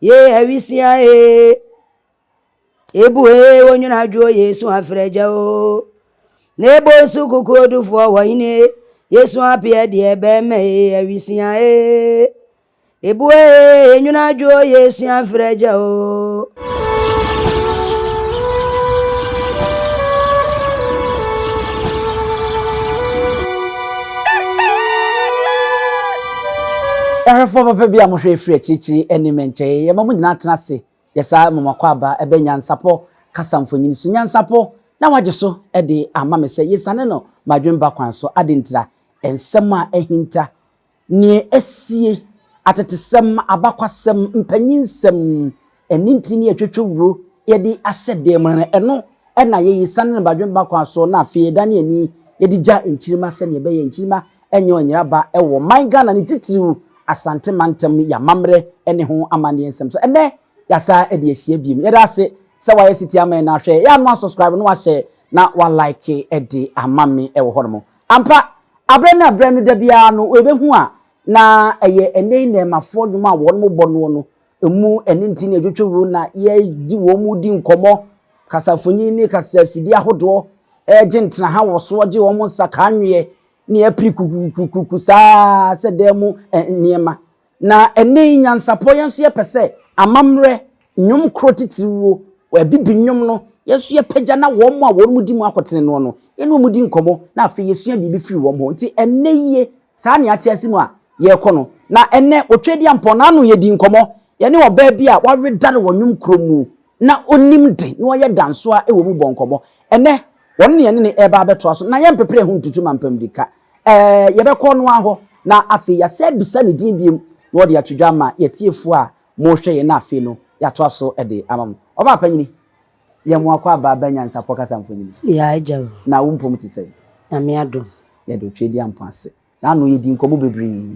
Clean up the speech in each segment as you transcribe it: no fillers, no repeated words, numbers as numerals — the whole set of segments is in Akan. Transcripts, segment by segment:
Ye awisia ee. Ebu ee onwunu adwo yesu afrɛ gya o. Na ebo nso kokodufoɔ wɔ hene yesu apeɛ deɛ bɛmɛ ee awisia ee. Ebu ee enwunu adwo yesu afrɛ gya o. Ahwɛfoɔ papa bi a mohwɛ firi akyirikyiri ne mmɛnkyɛe, yɛma mo nyinaa tena ase yɛ saa ma mo akwaaba ɛbɛ nyansapɔ kasa mfonini so. Nyansapɔ na wagye so de ama me sɛ yɛsiane no m'adwemba kwan so. Ade ntira, nsɛm a ahinta, Nea asie, atetesɛm, abakwasɛm, mpanyinsɛm, ɛne nti ne atwetwewuro yɛde ahyɛ dan mu no, ɛno na yɛyi sane no badwemba kwan so na afei yɛdane ani yɛde gya nkyirimma sɛnea ɛbɛyɛ nkyirimma nyɛ ɔnyeraba wɔ man Ghana ne titiriw Asante mantam yɛ amammerɛ ne ho amanneɛ nsɛm so. Ɛnnɛ yɛasa de ahyia biom. Yɛda ase sɛ wayɛ siti ama yɛn na ahwɛ yɛ ano asubscribe na wahyɛ na walike de ama me wɔ hɔnom. Ampa, aberɛ ne aberɛ no da biara no wɔbɛhu a na ɛyɛ ɛnnɛ yi nnɛɛmafoɔ nnwom a wɔn bɔ noɔ no ɛmu ɛne nti ne ɛtwetwe na yɛdi wɔn mu di nkɔmmɔ, kasafonyin ne kasafidie ahodoɔ ɛregye ntenaha wɔ soɔ gye wɔn nsakaa nweɛ ne apiri kukukukuku saa sɛ dan mu nneɛma. Na ɛnnɛ yi nyansapɔ yɛn nso yɛpɛ sɛ amammerɛ nnwom korɔ titiriwuo, abibi nnwom no, yɛn nso yɛpagya na wɔn a wɔn mu di mu akɔtene noɔ no, yɛne wɔn di nkɔmmɔ na afei yɛsua biribi firi wɔn hɔ. Nti ɛnnɛ yie, saa ne ate ase mu a yɛrekɔ no. Na ɛnnɛ Otwedeampɔn n'ano yɛdi nkɔmmɔ, yɛne ɔbaa bi a wawedare wɔ nnwom korɔ mu na ɔnim de na ɔyɛ dansoa wɔ mu bɔ nkɔmmɔ. Ɛnnɛ wɔn ne yɛne no reba abɛtoa so na yɛmpepere ho ntutu mampamdika. Ɛɛ, yɛbɛkɔ ɔno ara hɔ na afei yɛasan abisa ne din bio na ɔde ato dwa ama yɛn atiefoɔ a morehwɛ yɛn na afei no yɛatoa so de ama mo. Ɔbaa panyini, yɛn mo akɔ aba aba nyansapɔ kasa mfonini so. Yaa agya o. Na wo mpom te sɛn? Nyame adom. Yɛde Otwedeampɔn ase. N'ano yɛdii nkɔmmɔ bebree,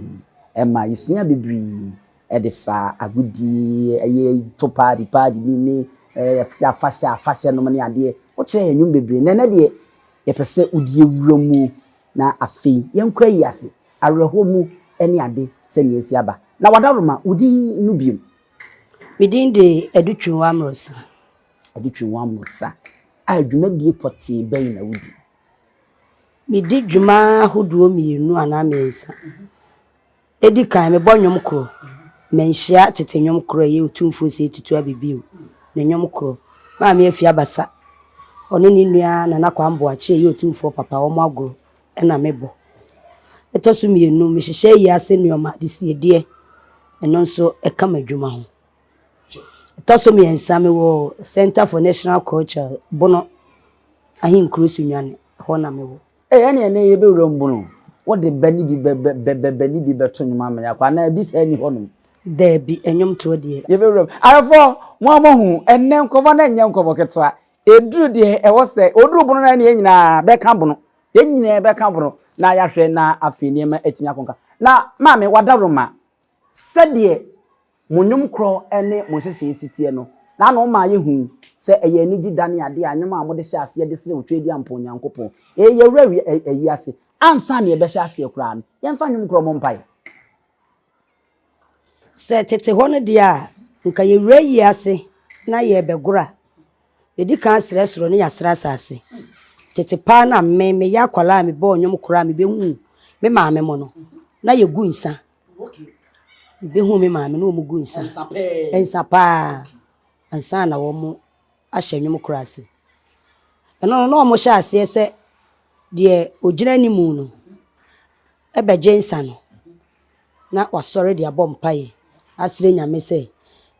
ɛma yɛsuaa bebree de faa agodie, ɛyɛ to paadi paadi bi ne afahyɛ afahyɛ nom ne adeɛ. Wokyerɛɛ yɛn nnwom bebree. Na ɛnnɛ deɛ yɛpɛ sɛ wode yɛn wura mu na afei yɛnkɔ ayi ase, awerɛhoɔ mu ne ade sɛdeɛ asi aba. Na w'adaworoma, wo din no bio? Me din de Adutwumwa Amrosa. Adutwumwa Amrosa. A dwumadie pɔtee bɛn na wodi? Medi dwuma ahodoɔ mmienu anaa mmiɛnsa. Ɛdi kan, mebɔ nnwom korɔ. Manhyia tete nnwom korɔ a ɛyɛ Otumfoɔ Osei Tutu Abebio ne nnwom korɔ. Maame Afia Basa, ɔne ne nua Nana Kwame Boakye a ɛyɛ Otumfoɔ papa, wɔn agorɔ na mebɔ. Ɛtɔ so mmienu, mehyehyɛ ayi ase nneɛma, adesiedeɛ, ɛno nso ɛka m'adwuma ho. Ɛtɔ so mmiɛnsa, mewɔ Centre for National Culture, Bono Ahenkuro Sunyani, ɛhɔ na mewɔ. Ee, ɛne ɛnɛ yɛbɛwura mu bono. Wode bɛ ne bi bɛ bɛ bɛ bɛ bɛ ne bi bɛto nnwom ama yɛakɔ anaa ebi saa nni hɔnom? Daabi, nnwomtoɔ deɛ. Yɛbɛwura mu. Ayɛfoɔ, mo a moahu, ɛnnɛ nkɔmmɔ no ɛnyɛ nkɔmmɔ ketewa. Ɛduru deɛ ɛwɔ sɛ, ɔduru bono no ɛne yɛn nyinaa bɛka bono. Yɛn nyinaa bɛka bono na yɛahwɛ na afei nneɛma atumi akɔnka. Na maame, wadaworoma, sɛdeɛ Mo nnwom korɔ ne mo nhyehyɛeɛ si teɛ no, na ano maa yɛhuu sɛ ɛyɛ anigye da ne adeɛ a nnwom a mode hyɛ aseɛ de srɛ Otweaduampɔn Onyankopɔn. Ee, yɛwura wi ayi ase. Ansa na yɛbɛhyɛ aseɛ koraa no, yɛmfa nnwom korɔ mmɔ mpaeɛ. Sɛ tete hɔ no deɛ a, nka yɛwura ayi ase na yɛrebɛgoro a, yɛdi kan srɛ soro ne yɛasrɛ asase. Tete paa na me, meyɛ akwadaa a mebɔɔ nnwom korɔ a mebɛhuu me maame mo no, na yɛgu nsa. Mebɛhuu me maame na wɔgu nsa. Nsa paa. Ansa na wɔahyɛ nnwom korɔ ase. Ɛno no na wɔhyɛ aseɛ sɛ deɛ ɔgyina anim no bɛgye nsa no na wasɔre de abɔ mpaeɛ asrɛ Nyame sɛ,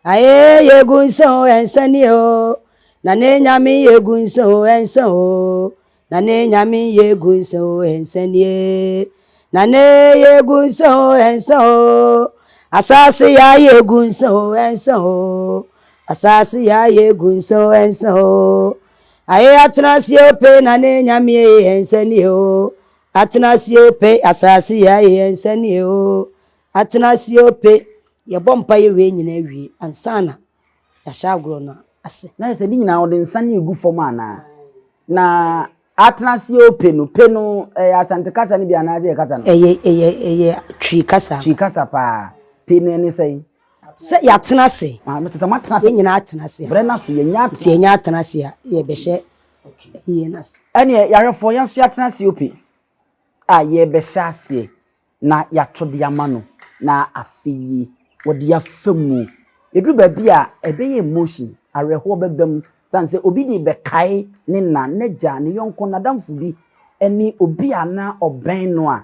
Ae yɛgu nsa o, nsa nie o, na ne Nyame yɛgu nsa o, nsa o. Na ne nyame yɛ gu nsa o nsa nie. Na ne yɛ gu nsa o nsa o. Asase ya yɛ gu nsa o nsa o. Asase ya yɛ gu nsa o nsa o. Aye atena ase o pe na ne nyame yɛ nsa nie o. Atena ase o pe asase ya yɛ nsa nie o. Atena ase o pe. Yɛbɔ mpa yɛ wei nyinaa wie ansa na yɛahyɛ agorɔ no ase. Na yɛ sɛ ne nyinaa wɔde nsa ne egu fam anaa? Na atena ase o pe no, pe no ɛyɛ Asante kasa no bi anaa sɛ yɛ kasa no? Ɛyɛ ɛyɛ ɛyɛ Twi kasa. Twi kasa paa. Pe no ɛne sɛn? Sɛ yɛatena ase. Ah, mete sɛ moatena ase. Yɛn nyinaa atena ase a. Berɛ no aso, yɛnya atena ase. Nti yɛnya atena ase a, yɛbɛhyɛ ayie no ase. Ɛneɛ, yɛahwɛfoɔ, yɛn nso yɛatena ase ope a yɛrebɛhyɛ aseɛ na yɛato de ama no na afe yi wɔde afa mu. Ɛduru baabi a, ɛbɛyɛ emotion, awerɛhoɔ bɛba mu. Sane sɛ obi de rebɛkae ne na, n'agya, ne yɔnko, n'adamfo bi ne obi a na ɔbɛn no a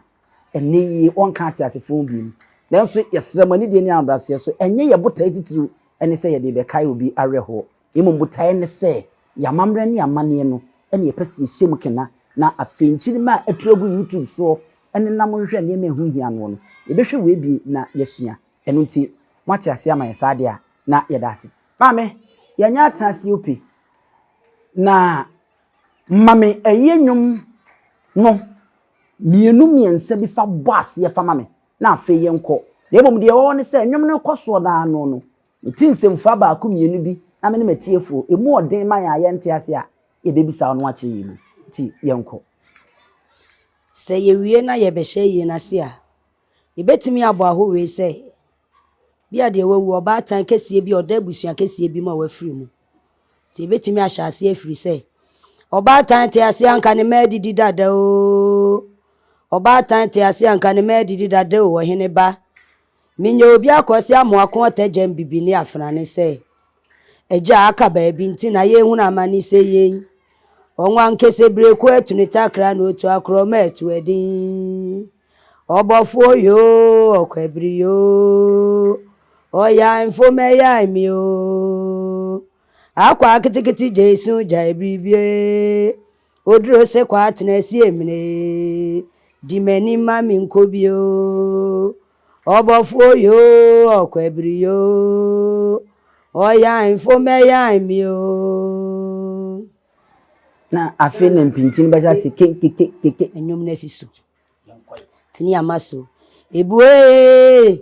ɛnnɛ yi wɔnka ateasefo ho bio. Nanso yɛsrɛ mo anidie ne ahobrɛaseɛ so, ɛnyɛ yɛn botaeɛ titiriw ne sɛ yɛde rebɛkae obi awerɛhoɔ, na mmom botaeɛ ne sɛ yɛn amammerɛ ne amanneɛ no na yɛpɛ sɛ yɛhyɛ mu kena, na afei nkyirimma a atu agu YouTube soɔ nenam rehwehwɛ nneɛma a ɛho hia noɔ no, yɛbɛhwɛ wei bi na yɛasua. Ɛno nti, moate aseɛ ama yɛn saa deɛ a, na yɛda ase. Maame, yɛnyɛ atena ase opi, na ma me ayie nnwom no mmienu mmiɛnsa bi fa bɔ aseɛ fa ma me na afei yɛnkɔ. Na mmom deɛ ɛwɔ hɔ ne sɛ nnwom no rekɔ soɔ no ara no no, mete nsɛmfua baako mmienu bi na me ne m'atiefoɔ, ɛmu ɔden ma yɛn a yɛnte aseɛ a, yɛbɛbisa wo na woakyerɛ yɛn mu. Nti yɛnkɔ. Sɛ yɛwie na yɛbɛhyɛ ayie no ase a, yɛbɛtumi abɔ ahowei sɛ, bi a deɛ wawu, ɔbaatan kɛseɛ bi a ɔda abusua kɛseɛ bi mu a wafiri mu. Sɛ yɛbɛtumi ahyɛ aseɛ afiri sɛ, ɔbaatan te ase anka ne mma adidi dada oo. Ɔbaatan te ase anka ne mma adidi dada oo, ɔhene ba. Menyɛ obi akɔse amoako ɔtɛgyɛm bibi ne afena ne sɛ, agya aka baabi nti na yɛhunu amane sɛ yei. Ɔnwa nkese bereko atu ne takra na otu akorɔma atu adin. Ɔbɔfoɔ yoo, ɔkwabiri yoo, ɔyae mfo mɛyae me oo. Akwa ketekete gyae su gyae biribie, oduro se kɔ atena sie mene, di m'anim ma me nkɔ bio. Ɔbɔfoɔ yoo, ɔkwabiri yoo, ɔyae mfo mɛyae me oo. Na afei na mpintin bɛhyɛ ase kekekekeke. Nnwom no asi so. Tene ama so. Ebue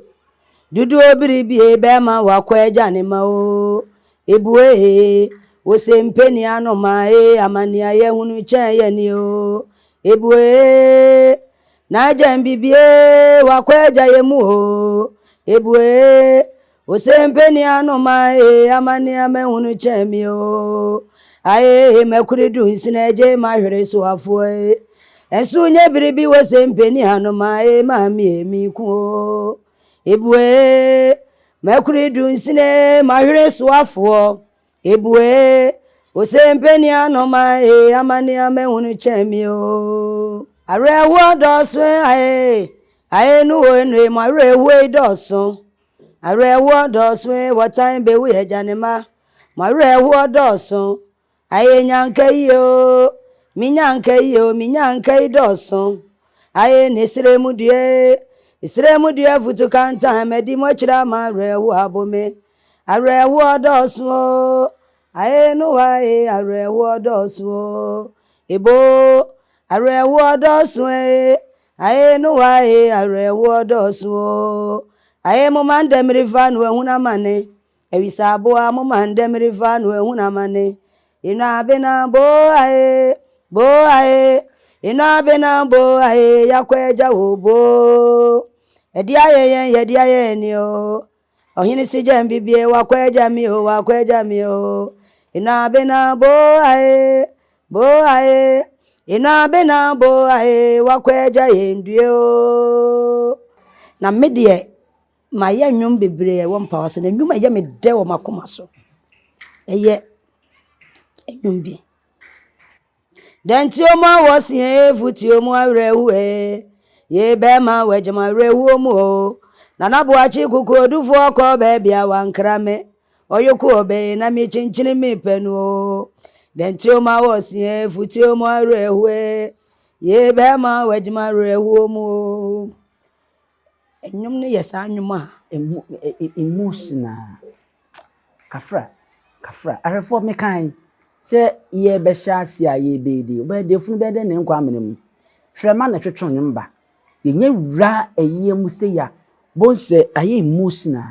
dodoɔ biribie bɛma wakɔ agya ne ma o. Ebue wose mpeni anoma e amane a yɛhunu kyɛn yɛne o. Ebue na agya mbibie wakɔ agya yɛ mu o. Ebue Osempeni anoma ee amane a mahunu kyɛn me oo Aee makuri du nsina agye mahwere so afoɔ ee Ɛnso nyɛ biribi wosempeni anoma ee maame ee meku oo Ebue makuri du nsina ee mahwere so afoɔ Ebue osempeni anoma ee amane a mahunu kyɛn me oo Awerɛhoɔ dɔɔso ee aee aee no oo enoe mo awerɛhoɔ yi dɔɔso Awerɛhoɔ dɔɔso ee, wɔtan bɛwu agya ne mma. Mo awerɛhoɔ dɔɔso, ayɛ nyanka yi oo, me nyanka yi oo, me nyanka yi dɔɔso. Ayɛ ne serɛ mu dua ee, serɛ mu dua futu kantan, madi mo akyiri ama awerɛhoɔ abo me. Awerɛhoɔ dɔɔso oo, ayɛ no wa ee, awerɛhoɔ dɔɔso oo, ebo, awerɛhoɔ dɔɔso ee, Ae no wa ee awerɛhoɔ dɔɔso oo Ae mo ma ndɛ mirifa no ehunu amane Awisa aboa mo ma ndɛ mirifa no ehunu amane Ino abena boo ae boo ae Ino abena boo ae yakɔ agya wo boo Ɛde ayɛ yɛn yɛde ayɛ yɛn ni oo Ɔhene sigya mbibie wakɔ agya mi o wakɔ agya mi o Ino abena bo ae bo ae Ino abena bo ae wakɔ agya yɛn due o. Na me deɛ mayɛ nnwom bebree a ɛwɔ mpawa so na nnwom a ɛyɛ me dɛ wɔ m'akoma so ɛyɛ nnwom bi. Dɛn nti o mo a wɔse ee futuo mu awerɛhoɔ ee Yei bɛma wɔagya mo awerɛhoɔ mu o Nana Boakye kokoɔdufoɔ kɔ baabi a wankra me Ɔyoko ɔbɛye na mekyinkyini me pɛ no o Dɛn nti o mo a wɔse ee futuo mu awerɛhoɔ ee Yei bɛma wɔagya mo awerɛhoɔ mu o Nnwom no yɛ saa nnwom a. Emu emotional. Kafra, kafra. Ahwɛfoɔ mekae sɛ yɛrebɛhyɛ ase a yɛrebɛyɛ dei. Wobɛyɛ dɛ funu bɛyɛ dɛ na ɛnkɔ amena mu. Hwɛ ma na ɛtwetwe nnwom ba. Yɛnyɛ wura ayie mu sei a, bohu sɛ ayɛ emotional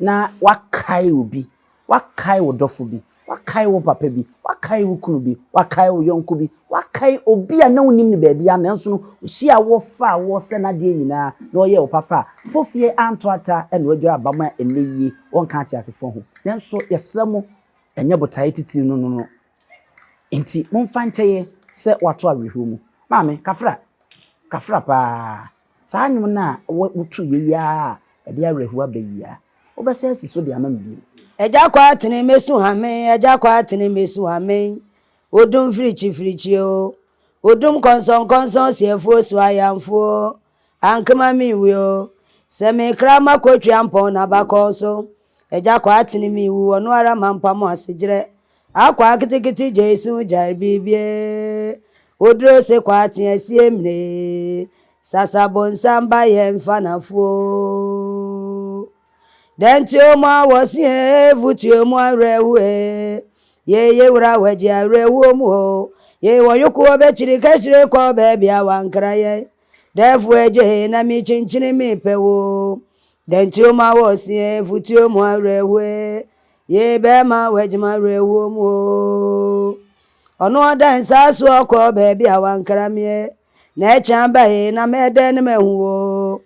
na wakae obi, wakae wo dɔfo bi, wakae wo papa bi, wakae wo kunu bi, wakae wo yɔnko bi, wakae. Wokae obi a na wonim no baabiara nanso no ɔhyiaa woɔ faa woɔ sɛ n'adeɛ nyinaa na ɔyɛɛ wo papa a, fofie anto ata na wadwira aba ma ɛnnɛ yie wɔnka ateasefoɔ ho. Nanso yɛsrɛ mo, ɛnyɛ botaeɛ titire no no no nti momfa nkyɛ yɛ sɛ wɔato awerɛhoɔ mu. Maame, kafra, kafra paa. Saa nnwom no a wotoeɛ yi ara a ɛde awerɛhoɔ aba yi ara, wobɛsan asi so de ama me bio? Agya Kwatene mesu hame, Agya Kwatene mesu hame, Odum firikyi firikyi o, Odum kɔnsɔnkɔnsɔn siafuo so ayamfuo, Ankema menwu o, Sɛ mekra makɔtwi ampɔn n'abakɔn so, Agya Kwatene menwu, ɔno ara mampa mo asegyerɛ, Akwaa ketekete gyae su gyae biribie, Oduro se Kwatene asie mene, Sasa bonsam ba yɛn mfa n'afuo. Dɛntuo mu awɔse ee, futuo mu awerɛhoɔ ee, Yei ye wura wagye awerɛhoɔ mu o, Yei wɔyoko ɔbɛkyiri kɛhyire kɔ baabi a wankra yɛn, Dɛɛfo agye ee, na mekyinkyini mepɛ wo. Dɛntuo mu awɔse ee, futuo mu awerɛhoɔ ee, Yei bɛɛma wagye m'awerɛhoɔ mu o. Ɔno ɔda nsa so ɔkɔ baabi a wankra meɛ, Na ɛkyɛ aba ee, na mɛdɛn na mahu wo.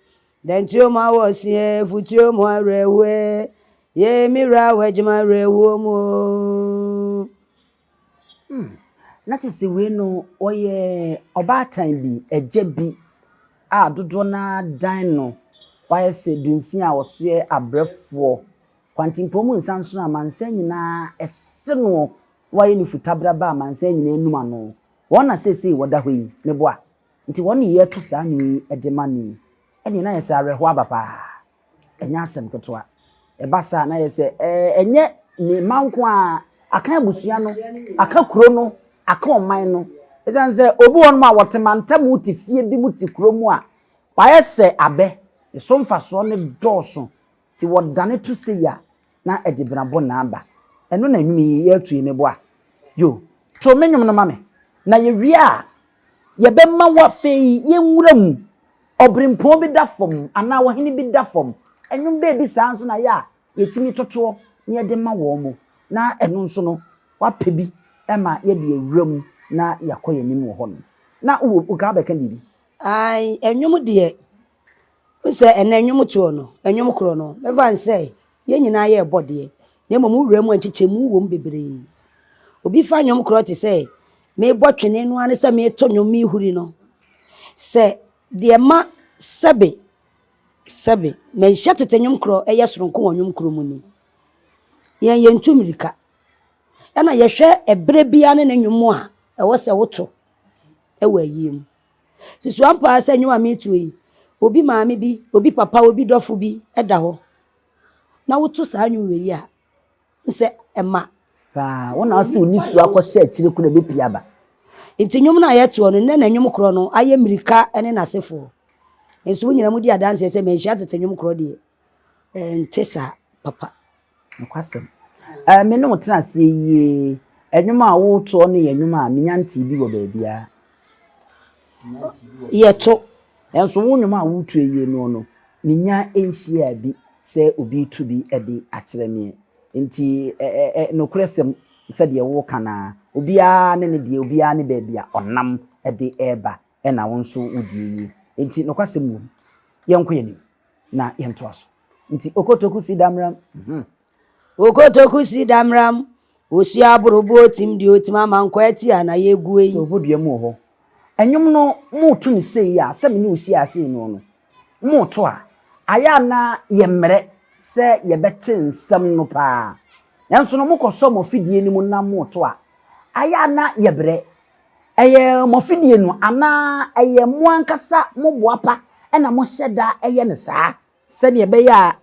Dɛntuo mu awɔseɛ, futuo mu awerɛhoɛ, yee me wura w'adwuma awerɛhoɔ mu oo. Hmm, na kyerɛ sɛ wei no ɔyɛ ɔbaatan bi, agya bi a dodoɔ no ara dan no, wayɛ sɛ dunsin a ɔsoɛ abrɛfoɔ. Kwantempɔn mu nsansono a amansan nyinaa ɛhye noɔ, wayɛ no futabraba a amansan nyinaa num ano. Wɔn na seesei wɔda hɔ yi, meboa. Nti wɔn ne yɛto saa nnwom yi de ma no yi, ɛneɛ na ayɛ sɛ awerɛhoɔ aba paa. Ɛnyɛ asɛm ketewa. Ɛba saa na ayɛ sɛ ɛɛ ɛnyɛ ne mma nko ara, aka abusua no, aka kuro no, aka ɔman no. Ɛsiane sɛ obi wɔ hɔnom a wɔte mantam te fie bi mu te kuro mu a, wayɛ sɛ abɛ, ne so mfasoɔ no dɔɔso. Nti wɔdane to sei a, na ɛde benabɔ na aba. Ɛno na nnwom yi yɛreto yi meboa. Yo, to me nnwom no ma me. Na yɛwie a, Yɛbɛma wo afei yɛnwura mu. Ɔberempɔn bi da fam anaa ɔhene bi da fam. Nnwom bɛɛ bi saa nso na yɛ a yɛtumi totoɔ na yɛde ma wɔn mo. Na ɛno nso no, woapɛ bi ma yɛde awura mu na yɛakɔ yɛn anim wɔ hɔnom. Na wowɔ, woka wobɛka biribi? Ae, nnwom deɛ, wohu sɛ ɛnnɛ nnwom toɔ no, nnwom korɔ no, mɛfa no sɛ Yɛn nyinaa yɛrebɔ deɛ, na mmom wo wura mu a nkyekyɛmu wɔ mu bebree. Obi fa nnwom korɔ te sɛ merebɔ twene no ara ne sɛ mereto nnwom merehuri no, sɛ deɛ ma sɛbe sɛbe manhyia tete nnwom korɔ ɛyɛ soronko wɔ nnwom korɔ mu ni. Yɛn yɛntu mmirika. Ɛna yɛhwɛ ɛberɛ biara ne ne nnwom a ɛwɔ sɛ woto ɛwɔ ayie mu. Susu ampa ara sɛ nnwom a mereto yi, obi maame bi, obi papa, obi dɔfo bi da hɔ na woto saa nnwom wei a, sɛ ɛma. Paa, wo na ɔsɛ wo nisuo akɔhyɛ akyire koraa ɛbɛpue aba. Nti nnwom no a yɛtoɔ no, nnɛ na nnwom korɔ no ayɛ mmirika ne n'asefoɔ. Nso wo nyinaa modi adanseɛ sɛ manhyia tete nnwom korɔ deɛ, ɛnte saa papa. Nokwasɛm. Ɛɛ, me ne wo tena aseɛ yie. Nnwom a woretoɔ no yɛ nnwom a menya ntee bi wɔ baabiara. Yɛto. Nanso wo nnwom a woreto ayie noɔ no, menya nhyiaa bi sɛ obi reto bi de akyerɛ meɛ. Nti ɛ ɛ ɛ nokorɛsɛm sɛdeɛ woreka no ara, obiara ne ne deɛ, obiara ne baabi a ɔnam de reba ɛna wo nso wo deɛ yie. Nti nokwasɛm wɔ mu. Yɛnkɔ yɛn anim na yɛntoa so. Nti okotoku si damram. Mhm. Okotoku si damram. Osua aborobo otim deɛ otim amankɔ atia na yɛgue yi. Sɛ obodua mu wɔ hɔ. Ɛnwom no moto no sei a, sɛ me ne wo hyiaa sei noɔ no, moto a, ayɛ a na yɛmmerɛ sɛ yɛbɛte nsɛm no paa. Nanso no mokɔsɔ mo afidie no mu na moto a, ayɛ a na yɛbrɛ. Ɛyɛ mo afidie no anaa ɛyɛ mo ankasa mo boapa na mohyɛ da yɛ no saa sɛdeɛ ɛbɛyɛ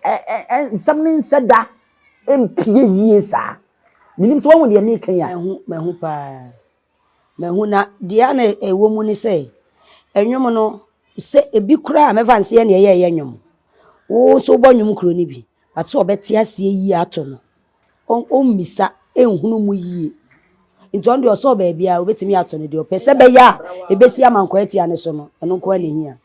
a nsɛm no nhyɛ da mpue yie saa? Menim sɛ woahu deɛ mereka yi a. Mahu, mahu paa. Mahu na deɛ na ɛwɔ mu ne sɛ, nnwom no, sɛ ebi koraa a mɛfa no sɛ yɛn na yɛyɛ nnwom. Wo nso wobɔ nnwom kuro no bi, but sɛ ɔbɛte aseɛ yie ato no, ɔmmisa nhunu mu yie. Nti ɔno deɛ ɔsɔɔ baabi a obɛtumi ato no deɛ ɔpɛ sɛ bɛyɛ a ɛbɛsi ama nkɔ atia no so no, ɛno nko ara na ɛhia.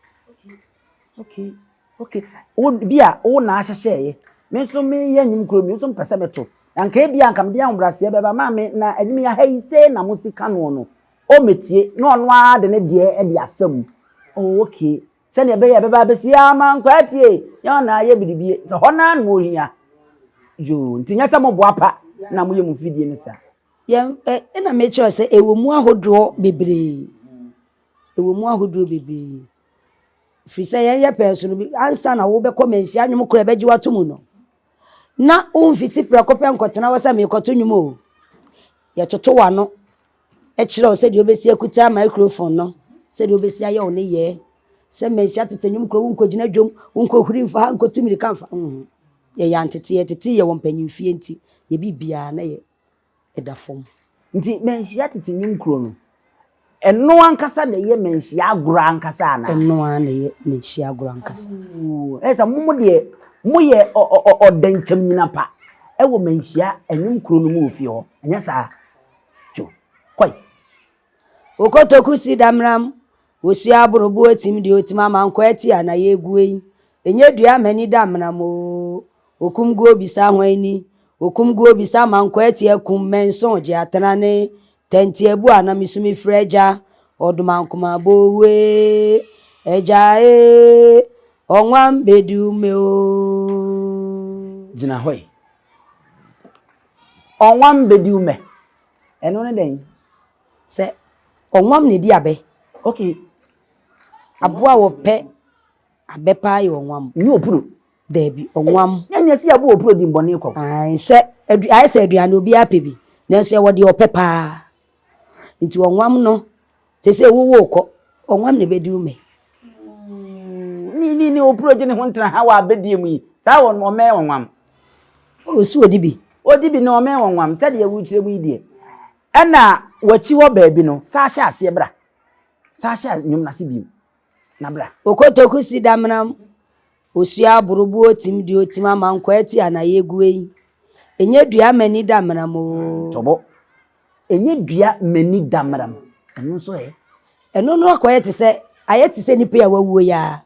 Okay, okay. Wo bi a wo na ahyehyɛeɛ. Me nso meyɛ nnwom kuro mi nso mpɛ sɛ meto. Na nka ebi a nka mede ahobrɛaseɛ bɛba maame na nnwom yi aha yi sei na mo si ka noɔ no. Ɔmmɛtie na ɔno ara de ne deɛ de afa mu. Oh, okay. Sɛdeɛ ɛbɛyɛ a ɛbɛba abɛsi ama nkwatie yɛn ɔna ayɛ biribie sɛ hɔ naa na ɔhia. Yoo, nti nyɛ sɛ moboa pa na moyɛ mo mfidie no saa. Yɛn ɛ ɛna mekyerɛ sɛ ɛwɔ mu ahodoɔ bebree. Ɛwɔ mu ahodoɔ bebree. Firi sɛ yɛn yɛ pɛɛ so no bi ansa na wobɛkɔ manhyia nnwom korɔ ɛbɛgye wato mu no na womfiti prɛko pɛ nkɔtena hɔ sɛ merekɔto nnwom o. Yɛtoto w'ano kyerɛ wo sɛdeɛ wobɛsi akuta microphone no, sɛdeɛ wobɛsi ayɛ wo nneyɛɛ. Sɛ manhyia tete nnwom korɔ wonkɔgyina dwom, wonkɔhuri mfa ha, nkɔtu mmirika mfa. Mm. Yɛyɛ anteteɛ, yɛtetee yɛ wɔ mpanyimfie nti, yɛ biribiara na yɛ ɛda fam. Nti manhyia tete nnwom kuro no, ɛno ankasa na ɛyɛ manhyia agorɔ ankasa anaa? Ɛno ara na ɛyɛ manhyia agorɔ ankasa. Ɛyɛ sɛ mo deɛ moyɛ ɔdɛnkyɛm nyina pa ɛwɔ manhyia nnwom kuro no mu wɔ fie hɔ, ɛnyɛ saa? Dwo, kɔe. Okotoku si damram, osua aborobo otim deɛ otim ama nkɔ atia na yɛgue yi, ɛnyɛ dua mani damram oo. Okum guo bisa hwan ni? Okum guo bisa ma nkɔ atia kum mɛnso gye atena ne tɛnti abu a na mesu me frɛ agya ɔdomankoma bowue agya ee ɔnwam bedi me oo. Gyina hɔ yi. Ɔnwam bedi wo mɛ. Ɛno ne dɛn? Sɛ ɔnwam na edi abɛ. Okay. Aboa a wɔpɛ Abɛ paa yɛ ɔnwam. Nyɛ opuro. Daabi, ɔnwam. Nyɛ nea ɛsɛ yɛabɔ opuro din bɔne kwa. Ae, sɛ adu ayɛ sɛ aduane obiara pɛ bi, nanso ɛwɔ deɛ ɔpɛ paa. Nti ɔnwam no, te sɛ wowo kɔ, ɔnwam na ɛbɛdi wo mɛ. Ne ne ne opuro gye ne ho ntena ha wɔ abɛdie mu yi, saa wɔ ɔmɛn ɔnwam. Ɔsi ɔdi bi. Ɔdi bi na ɔmɛn ɔnwam sɛdeɛ wokyerɛ mu yi deɛ. Ɛna w'akyi hɔ baabi no, saa hyɛ aseɛ bra. Saa hyɛ nnwom no ase bio. Na bra. Okotoku si damena mu, osua aborobo otim deɛ otim ama nkwa ati a na yɛgue yi. Ɛnyɛ dua mani damena mu oo. Tɔbɔ. Ɛnyɛ dua mani damena mu. Ɛno nso ɛ? Ɛno no akɔyɛ te sɛ, ayɛ te sɛ nipa yi a wawuo yi ara,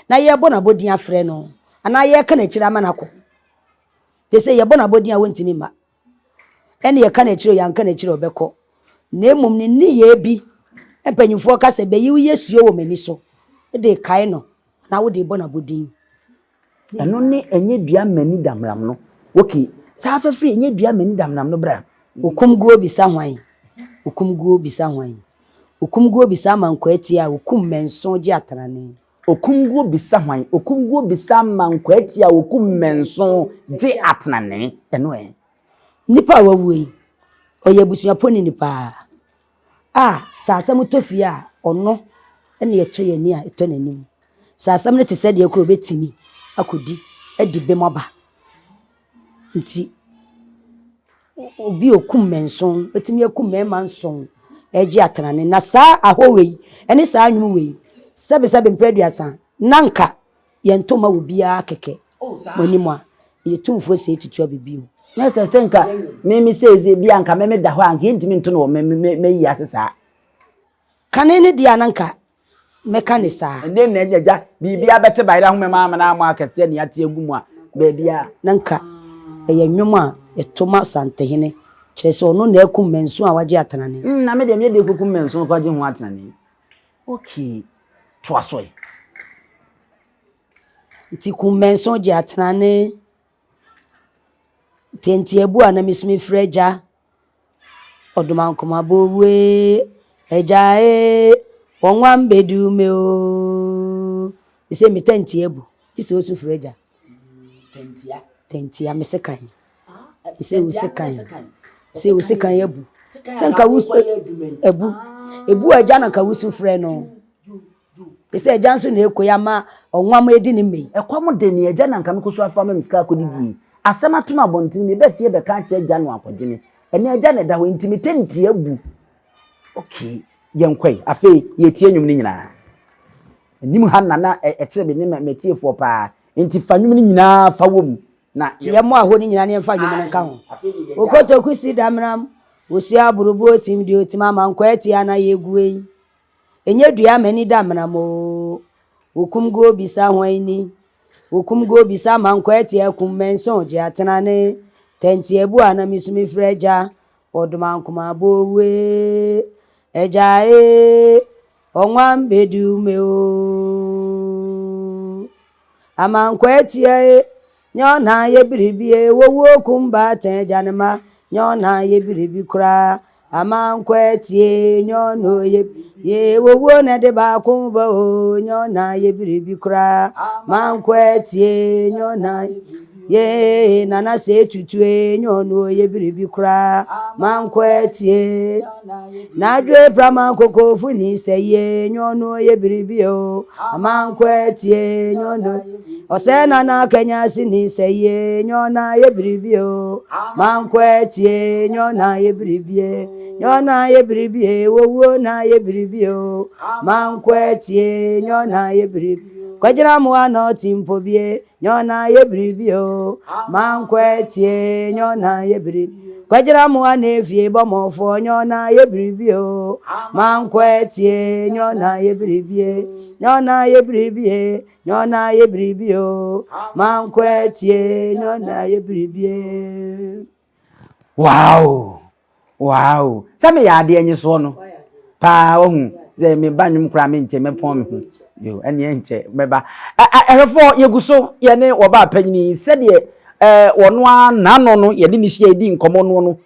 na yɛrebɔ no abɔdin afrɛ no, anaa yɛreka n'akyiri ama no akɔ. Te sɛ yɛbɔ no abɔdin a wɔntumi mma. Ɛne yɛka no akyire o, yɛanka no akyire o, ɔbɛkɔ. Na mmom ne nneyɛɛ bi, mpanyimfoɔ ka sɛ, bɛyi wo yɛ suo wɔ m'ani so, wode rekae no anaa wode rebɔ no abɔdin. Ɛno ne ɛnyɛ dua m'ani damram no. Ok, saa fafiri ɛnyɛ dua m'ani damram no bra. Okum guo bisa hwan? Okum guo bisa hwan? Okum guo bisa amankwaatia a okum mmɛnson gye atrane. Okumguo bisa hwan? Okumguo bisa ma nkwaatia a okum mmɛnson gye atenanee. Ɛno ɛ? Nipa a wawuo yi, ɔyɛ abusua ponini paa a sɛ asɛm tɔ fie a, ɔno na ɛtɔ yɛn ani a ɛtɔ n'anim. Sɛ asɛm no te sɛ deɛ koraa ɔbɛtumi akɔdi adi bem aba. Nti obi a ɔkum mmɛnson, ɔtumi akum mmarima nson regye atenane. Na saa ahɔ wei ne saa nnwom wei, sɛbesɛbe mprɛ aduasa, na nka yɛnto mma obiara kɛkɛ. Mo anim a, ɛyɛ tumfoɔ sɛ tutu abɛbio. Na sɛ sɛ nka me me seesei bi a nka me meda hɔ a nka yɛntumi nto no wɔ me me me yi ase saa. Kane no deɛ a na nka mɛka ne saa. Ɛnde na agya gya biribiara bɛte bayerɛ ahoma mu amena ama akɛseɛ ne ate agu mu a baabiara. Na nka ɛyɛ nnwom a yɛto ma Asantehene, kyerɛ sɛ ɔno na akum Manso a wagye atenane. Mm, na me deɛ meyɛ deɛ kɔkum Manso kɔgye ho atenane. Okay, toa so ɛ. Nti kum Manso gye atenane, Ntiantiabu a na mesu mefrɛ agya. Ɔdomankoma bowu ee, agya ee, wɔnwa mbedu me oo. Sɛ me tɛntia bu, gye sɛ osu frɛ agya. Tɛntia. Tɛntia, me sekan. Sɛ wo sekan. Sɛ wo sekan abu. Sɛ nka wo abu. Ebu agya na nka wosu frɛ no. Te sɛ agya nso na ɛkɔ yi ama ɔnwam edi ne mmɛ yi. Ɛkɔm de me, agya na anka mekɔ so afa ama me sika akɔdidi yi. Asɛm ato me abɔntene, meba fie bɛka akyerɛ agya na wakɔgye me. Ɛnnɛ agya na ɛda hɔ, enti me tɛnti abu. Okay, yɛnkɔ yi. Afei yɛtie nnwom no nyinaa. Anim ha na na ɛkyerɛ me ne m'atiefoɔ paa. Enti fa nnwom no nyinaa fa wɔ mu. Na Nti yɛmmɔ ahɔ no nyinaa na yɛmfa nnwom no nka ho. Okotoku si damram, osua aborobo otim deɛ otim ama nkɔ atia na yɛgue yi. Ɛnyɛ dua m'ani da mena mo oo. Okum guo bisa hwan ni. Okum guo bisa mankɔ atia kum mɛnso gye atena ne tɛnti abu a na mesu mefrɛ agya ɔdomankoma bowu ee. Agya ee, ɔnwan bɛdi wo me oo. Amankwa atia e, nyɛ ɔna yɛ biribi e, wɔwuo kum baatan agya ne ma, nyɛ ɔna yɛ biribi koraa. Amankwa atie, nyɛ ɔna yɛ ye, wɔwuo na ɛde baako ba o, nyɛ ɔna yɛ biribi koraa. Amankwa atie, nyɛ ɔna ye, nana sɛ tutu e, nyɛ ɔna yɛ biribi koraa. Amankwa atie. N'adwe prama kokofo ni sɛ yie nyɛ ɔno yɛ biribi o amankɔ atie nyɛ ɔno ɔsɛ nana kanya si ni sɛ yie nyɛ ɔna yɛ biribi o amankɔ atie nyɛ ɔna yɛ biribi nyɛ ɔna yɛ biribi wowuo na yɛ biribi o amankɔ atie nyɛ ɔna yɛ biribi kwagyina mmoa na ɔte mpo bie Nyɛ ɔna yɛ biribi o, mankɔ atie, nyɛ ɔna yɛ biribi. Kwagyina mmoa na efie bɔ mɔfoɔ, nyɛ ɔna yɛ biribi o, mankɔ atie, nyɛ ɔna yɛ biribi, nyɛ ɔna yɛ biribi, nyɛ ɔna yɛ biribi o, mankɔ atie, nyɛ ɔna yɛ biribi. Wow! Wow! Sɛ meyɛ adeɛ nye soɔ no paa wahu sɛ meba nnwom koraa menkyɛ mɛpɔn me ho yo ɛneɛ nkyɛ mɛba. Ɛhwɛfoɔ yɛgu so yɛne wɔbaa panyini sɛdeɛ wɔno ara n'ano no yɛne ne hyia yɛdi nkɔmmɔ noɔ no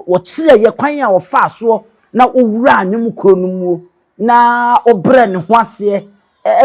wɔkyerɛ yɛ kwan a wɔfaa soɔ na wɔwuraa nnwom kuro no muo na ɔbrɛ ne ho aseɛ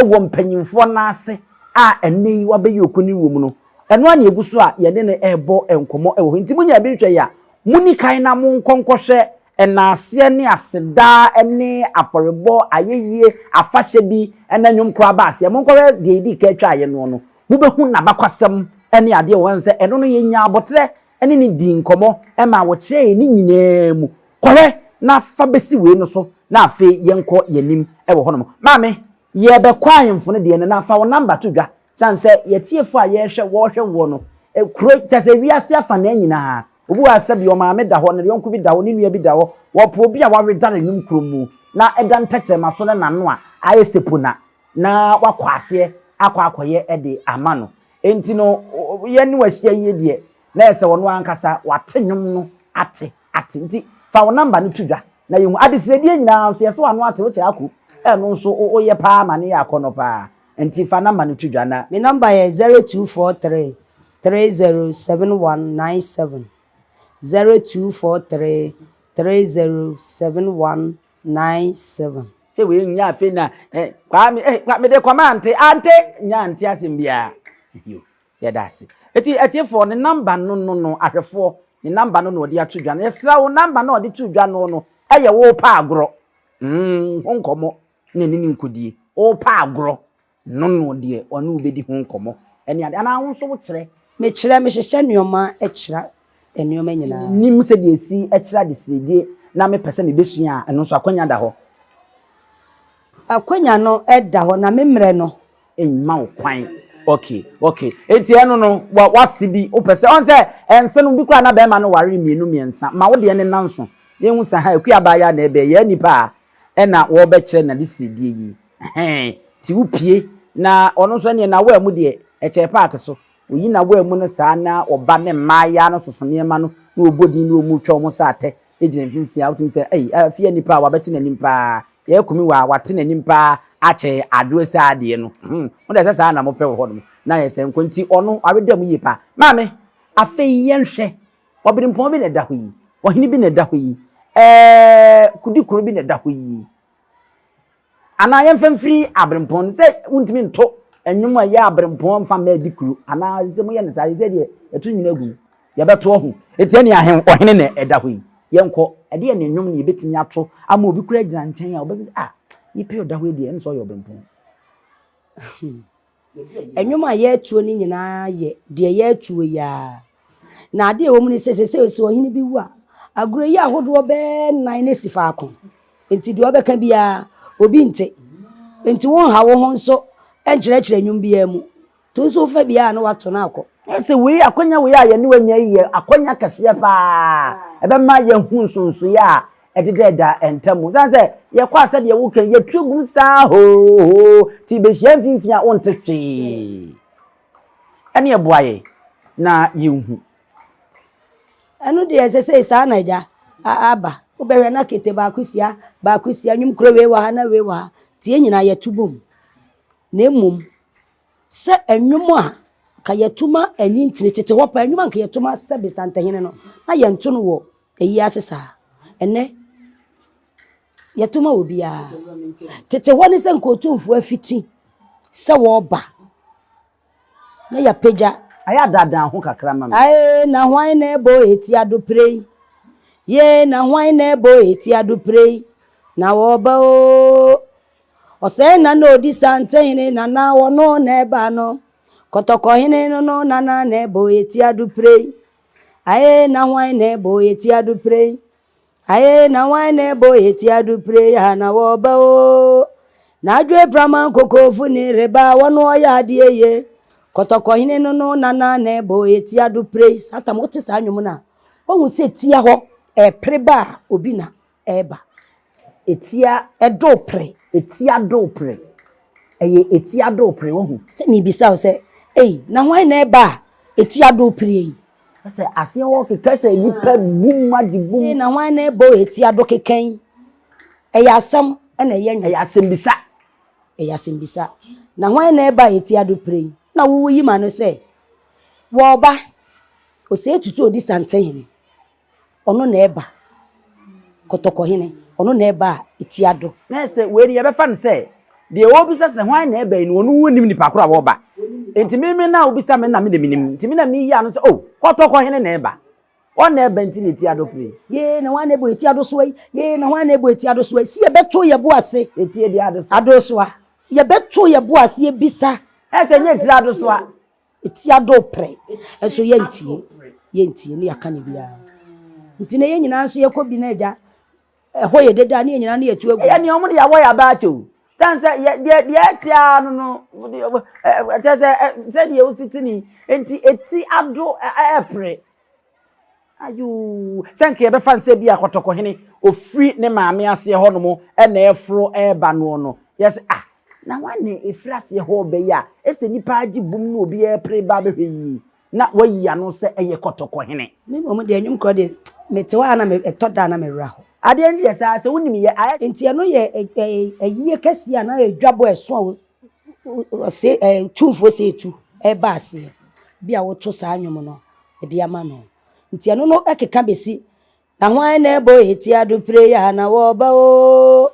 wɔ mpanyimfoɔ nan ase a ɛnnɛ yi wabɛyɛ okunini wɔ mu no, ɛno ara na yɛgu so a yɛne no rebɔ nkɔmmɔ wɔ hɔ. Nti monya bi nhwɛ yi a, monni kan na monkɔ nkɔhwɛ nnaaseɛ ne aseda ne afɔrebɔ, ayɛyie, afahyɛ bi ne nnwom koraa ba aseɛ. Monkɔhwɛ deɛ yɛdii kan twaeɛ noɔ no, mobɛhu n'abakwasɛm ne adeɛ wɔ hɔ sɛ ɛno no yɛnyaa aboterɛ ne no dii nkɔmmɔ maa wɔkyerɛɛ yɛn ne nyinaa mu. Kɔhwɛ na fa bɛsi wei no so na afei yɛnkɔ yɛn anim wɔ hɔnom. Maame, yɛrebɛkɔ ahemfo no deɛ no na fa wo namba to dwa. Sane sɛ yɛtiefo a yɛrehwɛ wɔrehwɛ woɔ no, kuro kyɛ sɛ wiase afanaa nyinaa, obi wɔ ha sɛbi ɔmaame da hɔ, ne yɔnko bi da hɔ, ne nua bi da hɔ, wɔpɛ obi a wawedare nnwom kuro mu na ɛda ntɛkyerɛma so ne n'ano a ayɛ sɛ pona na wakɔ aseɛ akɔ akɔyɛ de ama no. Enti no, yɛne wo ahyia yie deɛ, na ɛyɛ sɛ ɔno ankasa wate nnwom no ate ate. Nti fa wo namba no to dwa na yɛhu. Adesrɛdeɛ nyinaa nso yɛsɛ w'ano ate, wokyɛ ako, ɛno nso woyɛ paa ma no yɛ akɔnnɔ paa. Nti fa namba no to dwa na. Me namba yɛ 0243 307197, 0243 307197. 97. Sɛ wei nyɛ afei na eh, Kwame eh, kwa, mede kɔma ante ante nyɛ ante asɛm biara. Yo, yɛda ase. Eti atiefoɔ ne namba no no no ahwɛfoɔ ne namba no na ɔde ato dwa no. Yɛsrɛ wo namba no a ɔde to dwa no no ɛyɛ wo pa agorɔ. Mm, ho nkɔmmɔ na ɛne ne nkodie. Wo pa agorɔ no no deɛ ɔne wo bɛdi ho nkɔmmɔ ɛne ade. Anaa wo nso wokyerɛ. Mekyerɛ, mehyehyɛ nneɛma kyerɛ nneɛma nyinaa. Nim sɛdeɛ ɛsi kyerɛ adesrɛdie na mepɛ sɛ mebɛsua a, ɛno nso akwanya da hɔ. Akwanya no da hɔ na me mmerɛ no. Mma wo kwan. Ok, ok. Enti ɛno no, wa, wase bi, wopɛ sɛ, ɔn sɛ, ɛnse no, bi koraa na bɛrima no ware mmienu mmiɛnsa, ma wo deɛ ne nanso. Yɛhu sɛ ha, akua abaayewa na ɛbɛyɛ, yɛn nipa a, ɛna wɔrebɛkyerɛ n'adesrɛdie yi. Ɛhɛn, nti wopie, na ɔno nso ɛneɛ n'awaa mu deɛ, ɛkyɛɛ paake so. Oyi n'awaa mu no saa na ɔba ne mmaayaa no soso nneɛma no na wɔbɔ din na wɔtwa wɔn sɛ atɛ gyina mfimfini a wotumi sɛ ei afei nipa a wabɛte n'anim paa yɛkumi wa wate n'anim paa akyɛ adwoɛ saa adeɛ no hmm mo deɛ sɛ saa na mopɛ wɔ hɔnom na yɛ sɛ nko nti ɔno aweda mu yie paa maame afei yɛnhwɛ ɔberempɔn bi na ɛda hɔ yi ɔhene bi na ɛda hɔ yi ɛɛ kudikuro bi na ɛda hɔ yi Anaa yɛmfa mfiri aberempɔn no sɛ wontumi nto nnwom a ɛyɛ aberempɔn mfa mma adi kuro anaa sɛ moyɛ no saa sɛ deɛ ɛto nyina gu yɛbɛto ɔho ɛti ɛne ahen ɔhene na ɛda hɔ yi yɛnkɔ ɛdeɛ ne nnwom ne yɛbɛtumi ato ama obi kura gyina nkyɛn a ɔbɛbi ah nipa yi ɔda hɔ yi deɛ ɛne sɛ ɔyɛ ɔberempɔn. Nnwom a yɛretuo no nyinaa yɛ deɛ yɛretuo yi ara. Na adeɛ a ɛwɔ mu ne sɛ, seesei sɛ ɔhene bi wu a, agorɔ yi ahodoɔ bɛyɛ nnan na ɛsi faako. Nti deɛ ɔbɛka biara, obi nte. Nti wonha wo ho nso nkyerɛkyerɛ nnwom biara mu. Nti wo nso wofa biara na woato no akɔ. Sɛ wei akwanya wei a yɛne wo anya yi yɛ akwanya kɛseɛ paa. Ɛbɛma yɛahu nsonsoeɛ a ɛdedɛɛda ntam. Ɛsiane sɛ yɛkɔ a sɛdeɛ woka yi, yɛtu gum saa hoohoo nti bɛhyia mfimfini a wonte hwee. Ɛne ɛboa yɛn na yɛnhu. Ɛno deɛ sesei saa na agya aba. Wobɛhwɛ na kete baako si ha, baako si ha, nnwom koro wei wɔ ha na wei wɔ ha. Nti yɛn nyinaa yɛto bom. Na mmom sɛ nnwom a nka yɛto ma ani ntini tete hɔ paa, nnwom a nka yɛto ma sɛbe Santehene no, na yɛnto no wɔ ayi ase saa. Ɛnnɛ yɛto ma obiara. Tete hɔ ne sɛ nka Otumfoɔ afiti sɛ wɔreba. Na yɛapagya. Ayɛ adaadaa ho kakra ma me. Ae na hwan na ɛbɔ eti adopere yi? Yee na hwan na ɛbɔ eti adopere yi? Na wɔba oo. Ɔsɛe na na odi Santehene nana ɔno na ɛba no. Kɔtɔkɔhene no no nana na ɛbɔ eti adopere yi. Ae na hwan na ɛbɔ eti adopere yi? Aye na wan na ɛbɔ eti adupire ya na wɔba oo. Na adwe praman kokofo ni reba wɔn ɔyɛ adeɛ ye. Kɔtɔkɔhene no no nana na ɛbɔ eti adupire. Saa tam wote saa nnwom no a, wohu sɛ tia hɔ ɛpere ba a obi na ɛba. Etia ɛdo pere. Etia do pere. Ɛyɛ etia do pere wohu. Sɛ mebisa wo sɛ, ei na hwan na ɛba a etia do pere yi? Sɛ aseɛ hɔ keka sɛ nipa bum agye bum. Ee na hwan na ɛbɔ eti ado keka yi? Ɛyɛ asɛm ɛna ɛyɛ nwom. Ɛyɛ asɛmbisa. Ɛyɛ asɛmbisa. Na hwan na ɛba eti ado pire yi? Na wowo yi ma no sɛ wɔɔba. Osei Tutu odi Santehene. Ɔno na ɛba. Kɔtɔkɔhene, ɔno na ɛba a ɛtia do. Na sɛ wei no yɛbɛfa no sɛ deɛ ɔrebisa sɛ hwan na ɛba yi no ɔno ɔnnim nipa korɔ a wɔreba. Nti me me na wobisa me na me na menim. Nti me na meyi ano sɛ oh Kɔtɔkɔhene na ɛba. Ɔno na ɛba nti na ɛtia do pere. Yee na hwan na ɛbɔ ɛtia do soa yi? Yee na hwan na ɛbɔ ɛtia do soa yi? Si yɛbɛto yɛ bo ase. Ɛtie deɛ adosoa. Adosoa. Yɛbɛto yɛ bo ase yɛbisa. Ɛsɛ nyɛ tiri adosoa. Etia do prɛ nso yɛntie, yɛntie ne yɛaka ne biara. Nti na yɛn nyinaa nso yɛkɔ bi na agya ɛhɔ yɛ deda ne yɛn nyinaa ne yɛtu agu. Ɛyɛ nea wɔn de awɔ yɛ aba akyɛ o. Sɛn sɛ yɛ deɛ deɛ ɛte ara no no ɛkyɛ sɛ sɛdeɛ wosi te ni nti eti ado ɛɛpere. Ayoo! Sɛ nka yɛbɛfa no sɛ bi a kɔtɔkɔhene ofiri ne maame aseɛ hɔ nom na ɛreforo reba noɔ no, yɛsɛ ah, na hwan na ɛfiri aseɛ hɔ reba yi a ɛsɛ nnipa agye bum na obi repere ba abɛhwɛ yi na wayi ano sɛ ɛyɛ kɔtɔkɔhene. Me mmom deɛ nnwom korɔ deɛ mete hɔ a na me ɛtɔ da a na me werɛ aho. Adeɛ no deɛ saa sɛ wonim yɛ ayɛ. Nti ɛno yɛ ayie kɛseɛ anaa adwabɔ ɛso a ɔse tumfoɔ sɛ etu ɛba aseɛ bi a woto saa nnwom no de ama no nti ɛno no ɛkeka bɛsi na hwan na ɛbɔ eti adopire yɛ a na wɔba o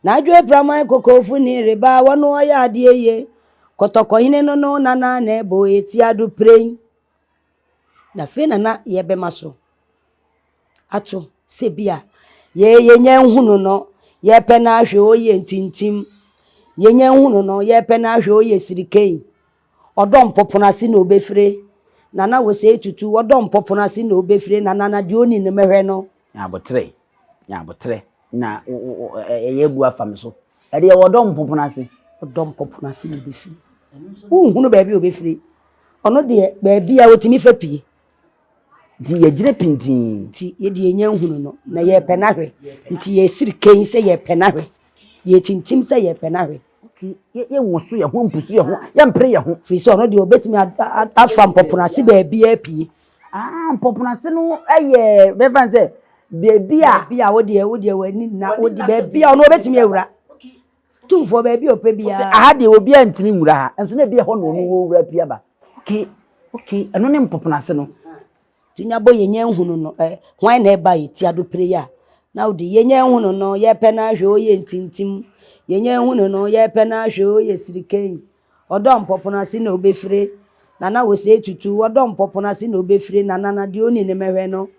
na adwo apraman kokofo ni reba wɔn ɔyɛ adeɛ yie kɔtɔkɔhene no no nana na ɛbɔ eti adopire yi na afei na na yɛbɛma so ato sɛ bi a yɛ yɛnya nhunu no yɛpɛ no ahwɛ o yɛ ntintim yɛnya nhunu no yɛpɛ no ahwɛ o yɛ sirikei ɔdɔ mpɔpono ase na obɛfire nana wɔ sɛ tutu ɔdɔ mpɔpono ase na obɛfire nana na deɛ ɔni no mɛhwɛ no. Nya aboterɛ nya aboterɛ na ɛyɛ abu afa me so ɛdeɛ wɔdɔ mpɔpono ase. Ɔdɔ mpɔpono ase na obɛfire wonhunu baabi a obɛfire ɔno deɛ baabi a ɔtumi fa pie. Nti yɛgyina pintinn. Nti yɛde yɛnya nhunu no, na yɛrepɛ no ahwɛ. Nti yɛsiri kan sɛ yɛrepɛ no ahwɛ. Yɛtintim sɛ yɛrepɛ no ahwɛ. Okay, yɛnwoso yɛn ho, mpusu yɛn ho, yɛmpere yɛn ho. Firi sɛ ɔno deɛ ɔbɛtumi afa mpɔpono ase baabi apue. Ah, mpɔpono ase no yɛ bɛfa sɛ baabi a. Baabi a wodeɛ wodeɛ w'ani na wode baabi a ɔno ɔbɛtumi awura. Tumfoɔ baabi a ɔpɛ biara. Aha deɛ obiara ntumi nwura ha, nso na ebi ɛhɔ na ɔno wɔ pie aba. Okay, okay, ɛno ne mpɔpono ase no. Nti nya bɔ yɛnya nhunu no ɛ, hwan na ɛba yɛ ti adopere yi a, na wode yɛnya nhunu no yɛpɛ no ahwɛ o yɛ ntintim, yɛnya nhunu no yɛpɛ no ahwɛ o yɛ sirikɛn, ɔdɔ mpɔpono ase na obɛfire, nana wɔ sɛ tutu, ɔdɔ mpɔpono ase na obɛfire, nana na deɛ ɔni ne mɛhwɛ no,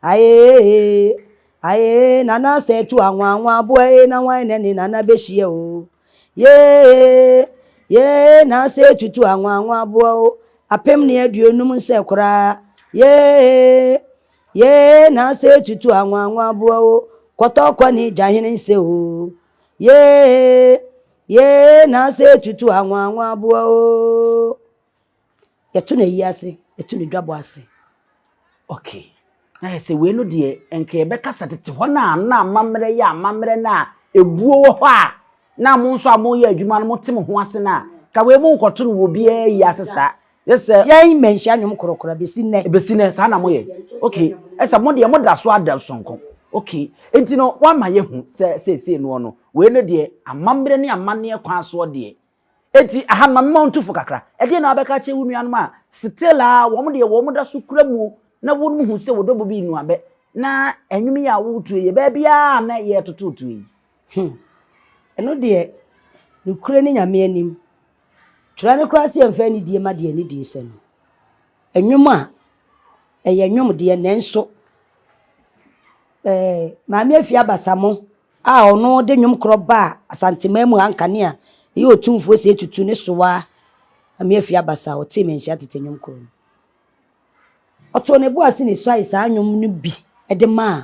ayee. Aee nana sɛ tu anwanwa aboa ee na wan na ne nana bɛhyia o yee yee na sɛ tutu anwanwa aboa o apem ne aduonum nsɛ koraa yee yee na sɛ tutu anwanwa aboa o kɔtɔkɔ ne gyahene nsɛ o yee yee na sɛ tutu anwanwa aboa o Yɛto no ayi ase, yɛto no dwabɔ ase. Okay. Na yɛ sɛ wei no deɛ nka yɛbɛkasa tete hɔ no a na amammerɛ yɛ amammerɛ no a ebuo wɔ hɔ a na mo nso a moyɛ adwuma no mote mo ho ase no a ka wei mo nkɔto no wɔ obiara yi ase saa. Yɛ sɛ. Yɛn mmanhyia nnwom korɔkorɔ bɛsi nnɛ. Bɛsi nnɛ saa na moyɛ. Okay. Ɛsɛ mo deɛ moda so ada sononko. Okay, enti no woama yɛhu sɛ seesei noɔ no, wei no deɛ amammerɛ ne amanneɛ kwan soɔ deɛ. Enti aha no ma mema wo ntufo kakra. Ɛdeɛn na wobɛka akyerɛ wo nuanom a still a wɔn deɛ wɔn da so kura mu na wɔn hu sɛ wɔdɔ bi nnuabɛ na ɛnwom yi a woretuo yi baabiara na yɛretototoɔ yi? Ɛno deɛ, nokorɛ ne Nyame anim, twerɛ no koraa sɛ yɛmfa anidie ma deɛ anidie sɛ no. Nnwom a, ɛyɛ nnwom deɛ nanso ɛɛ Maame Afia Abasamu a ɔno de nnwom korɔ baa Asanteman mu ha nkane a ɛyɛ Otumfoɔ Osei Tutu ne Sowa Maame Afia Abasa a ɔtee Manhyia Tete nnwom korɔ no. Ɔtoo ne bo ase na esuae saa nnwom no bi de maa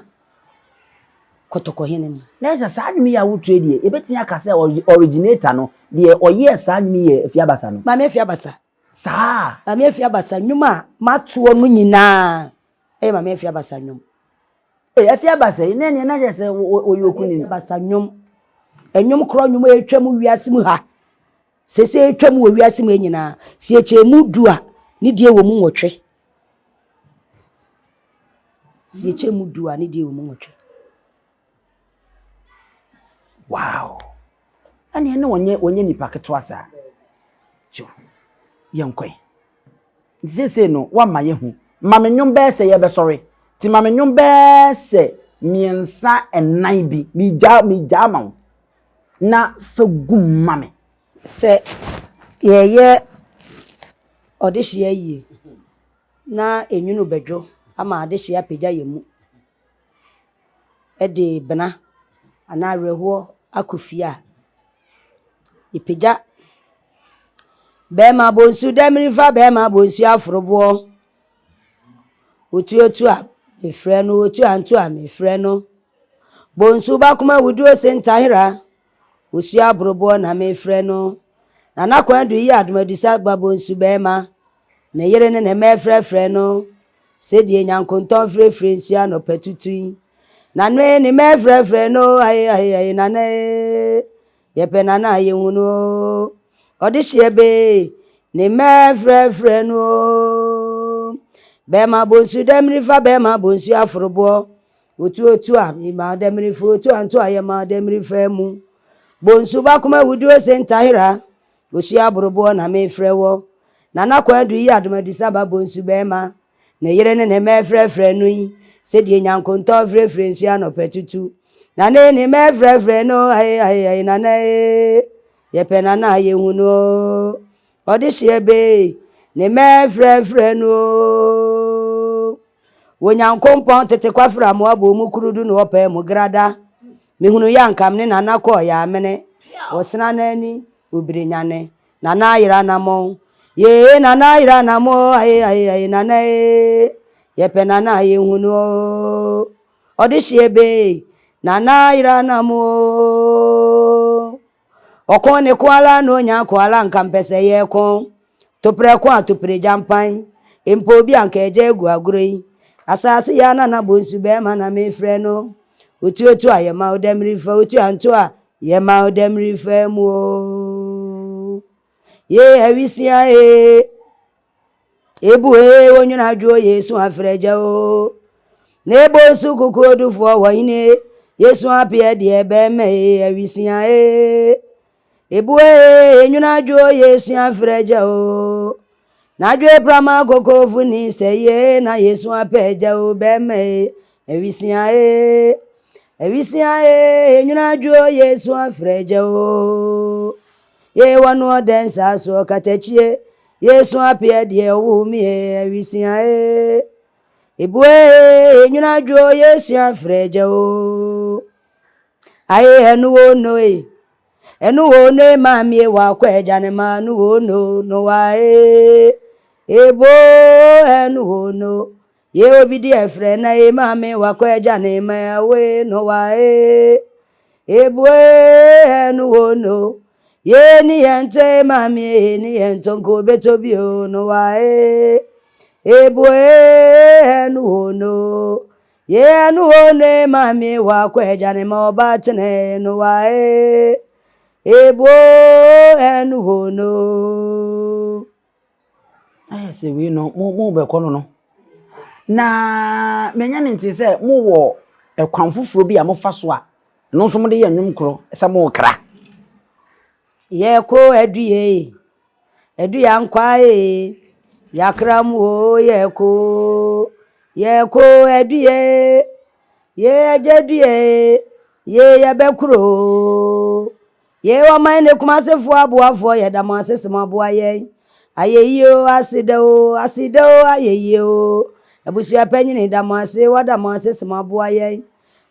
Kɔtɔkɔhene no. Na sɛ saa nnwom yi a woto yi deɛ, yɛbɛtumi aka sɛ originator no, deɛ ɔyɛɛ saa nnwom yi yɛ Afia Abasa no? Maame Afia Abasa. Saa? Maame Afia Abasa nnwom a matoɔ no nyinaa yɛ Maame Afia Abasa nnwom. Ee, Afia Abasa yi, na ɛneɛ na kyerɛ sɛ ɔyɛ okunini. Maame Afia Abasa nnwom, nnwom korɔ nnwom a ɛtwa mu wiase mu ha. Sese atwam wɔ wiase mu nyinaa, sɛ yɛkyɛ mu du a, ne deɛ wɔ mu nwɔtwe. Sɛ yɛkyɛ mu du a, ne deɛ wɔ mu nwɔtwe. Wow! Ɛneɛ ne wɔnyɛ wɔnyɛ nipa ketewa saa. Kyew, yɛnkɔe. Nti seesei no, woama yɛhu. Ma me nnwom bɛyɛ sɛ yɛbɛsɔre. Nti ma me nnwom bɛyɛ sɛ mmiɛnsa nnan bi. Megyaa megyaa ma wo. Na fa gu mu ma me. Sɛ yɛreyɛ ɔdehyeɛ ayie na enwunu bɛdwo ama adehyeɛ apagya yɛn mu de bena anaa awerɛhoɔ akɔ fie a, yɛpagya bɛrima bonsu dɛmirifa bɛrima bonsu aforoboɔ, otuotu a mefrɛ no, otu antu a mefrɛ no. Bonsu bakoma wuduo se ntahera, osua aboroboɔ na mefrɛ no. Nana Kwadu yi adomadisa ba bonsu bɛɛma, ne yere ne ne mma ɛfrɛfrɛ no. Sɛdeɛ nyankontɔn frɛfrɛ nsuo anɔpa tutu yi, Nano ee ne mma ɛfrɛfrɛ no ae ae ae Nana ee, yɛpɛ Nana a yɛhu no oo. Ɔdehyeɛ bee ne mma ɛfrɛfrɛ no oo. Bɛɛma bonsu dɛmirifa bɛɛma bonsu aforoboɔ. Otuotu a mema ɔdɛmirifo, otu anto a yɛma ɔdɛmirifa mu. Bonsu bakoma wuduo se ntahera, osua aboroboɔ na mefrɛ wɔ. Nana Kwadu yi adomadusa ba bonsu bɛɛma, ne yere ne ne mma ɛfrɛfrɛ no yi, sɛdeɛ nyankontɔn frɛfrɛ nsuo anɔpa tutu. Nana ee ne mma ɛfrɛfrɛ no ae ae ae nana ee, yɛpɛ nana a yɛhu no oo. Ɔdehyeɛ bee ne mma ɛfrɛfrɛ no oo. Wɔ Nyankompɔn tete kwafra mo abɔ mu kurudu na ɔpɛ mu grada. Mehunu yɛ anka mene Nana kɔɔ yɛ amene. Ɔsena n'ani, obiri nyane. Nana ayera anamɔn. Yee Nana ayera anamɔn oo aye aye aye Nana ee. Yɛpɛ Nana a yɛnhu no oo. Ɔdehyeɛ bee, Nana ayera anamɔn oo. Ɔko ne ko ara na onya ko ara nka mpɛ sɛ yɛko. Toprɛ ko a toprɛ gya mpan. Mpo obi anka agya agu agorɔ yi. Asase yɛ anana bonsu bɛɛma na mefrɛ no. Otuotu a yɛma wo dɛmirifa otu anto a yɛma wo dɛmirifa mu o. Yee awisia ee. Ebu ee onwunu adwo Yesu afrɛ gya o. Na ebo nso kokodufoɔ wɔ hene Yesu apeɛ deɛ bɛmɛ ee awisia ee. Ebu ee enwunu adwo Yesu afrɛ gya o. Na adwo prama kokofu ni sɛ ye na Yesu apɛ gya o bɛmɛ ee awisia ee. Awisia ee enwunu adwo Yesu afrɛ gya o. Ye wɔn ɔdɛ nsa so ɔkatakyie Yesu apeɛ deɛ ɔwoo me ee awisia ee Ebu ee enwunu adwo Yesu afrɛ gya oo Aye ɛno wo no ee Ɛno wo no ee maame ee wakɔ agya ne ma no wo no no wa ee Ebu oo ɛno wo no Ye obi di ɛfrɛ na ee maame wakɔ agya ne ma awo ee no wa ee Ebu ee ɛno wo no Ye ni yɛn tɔ ee maame ee ni yɛn tɔ nka obetɔ bi o no wa ee Ebu ee ɛno wo no Ye ɛno wo no ee maame ee wakɔ agya ne ma ɔba tena ee no wa ee Ebu oo ɛno wo no. Ayɛ sɛ wei no mo mo bɛkɔ no no. Na manya ne nte sɛ mowɔ. Ɛkwan foforɔ bi a mofa so a ɛno nso mode yɛ nnwom korɔ sɛ morekra. Yɛkɔ adue e, adua nkwa e, yakra mu o yɛkɔ, yɛkɔ adue, ye agya due e, ye yɛbɛkoro o. Ye ɔman ne Kumasefoɔ aboafoɔ yɛda mo ase se mo aboa yɛn. Ayɛyie o, aseda o, aseda o, ayɛyie o. Abusua panyini da mo ase, wɔda mo ase se mo aboa yɛn.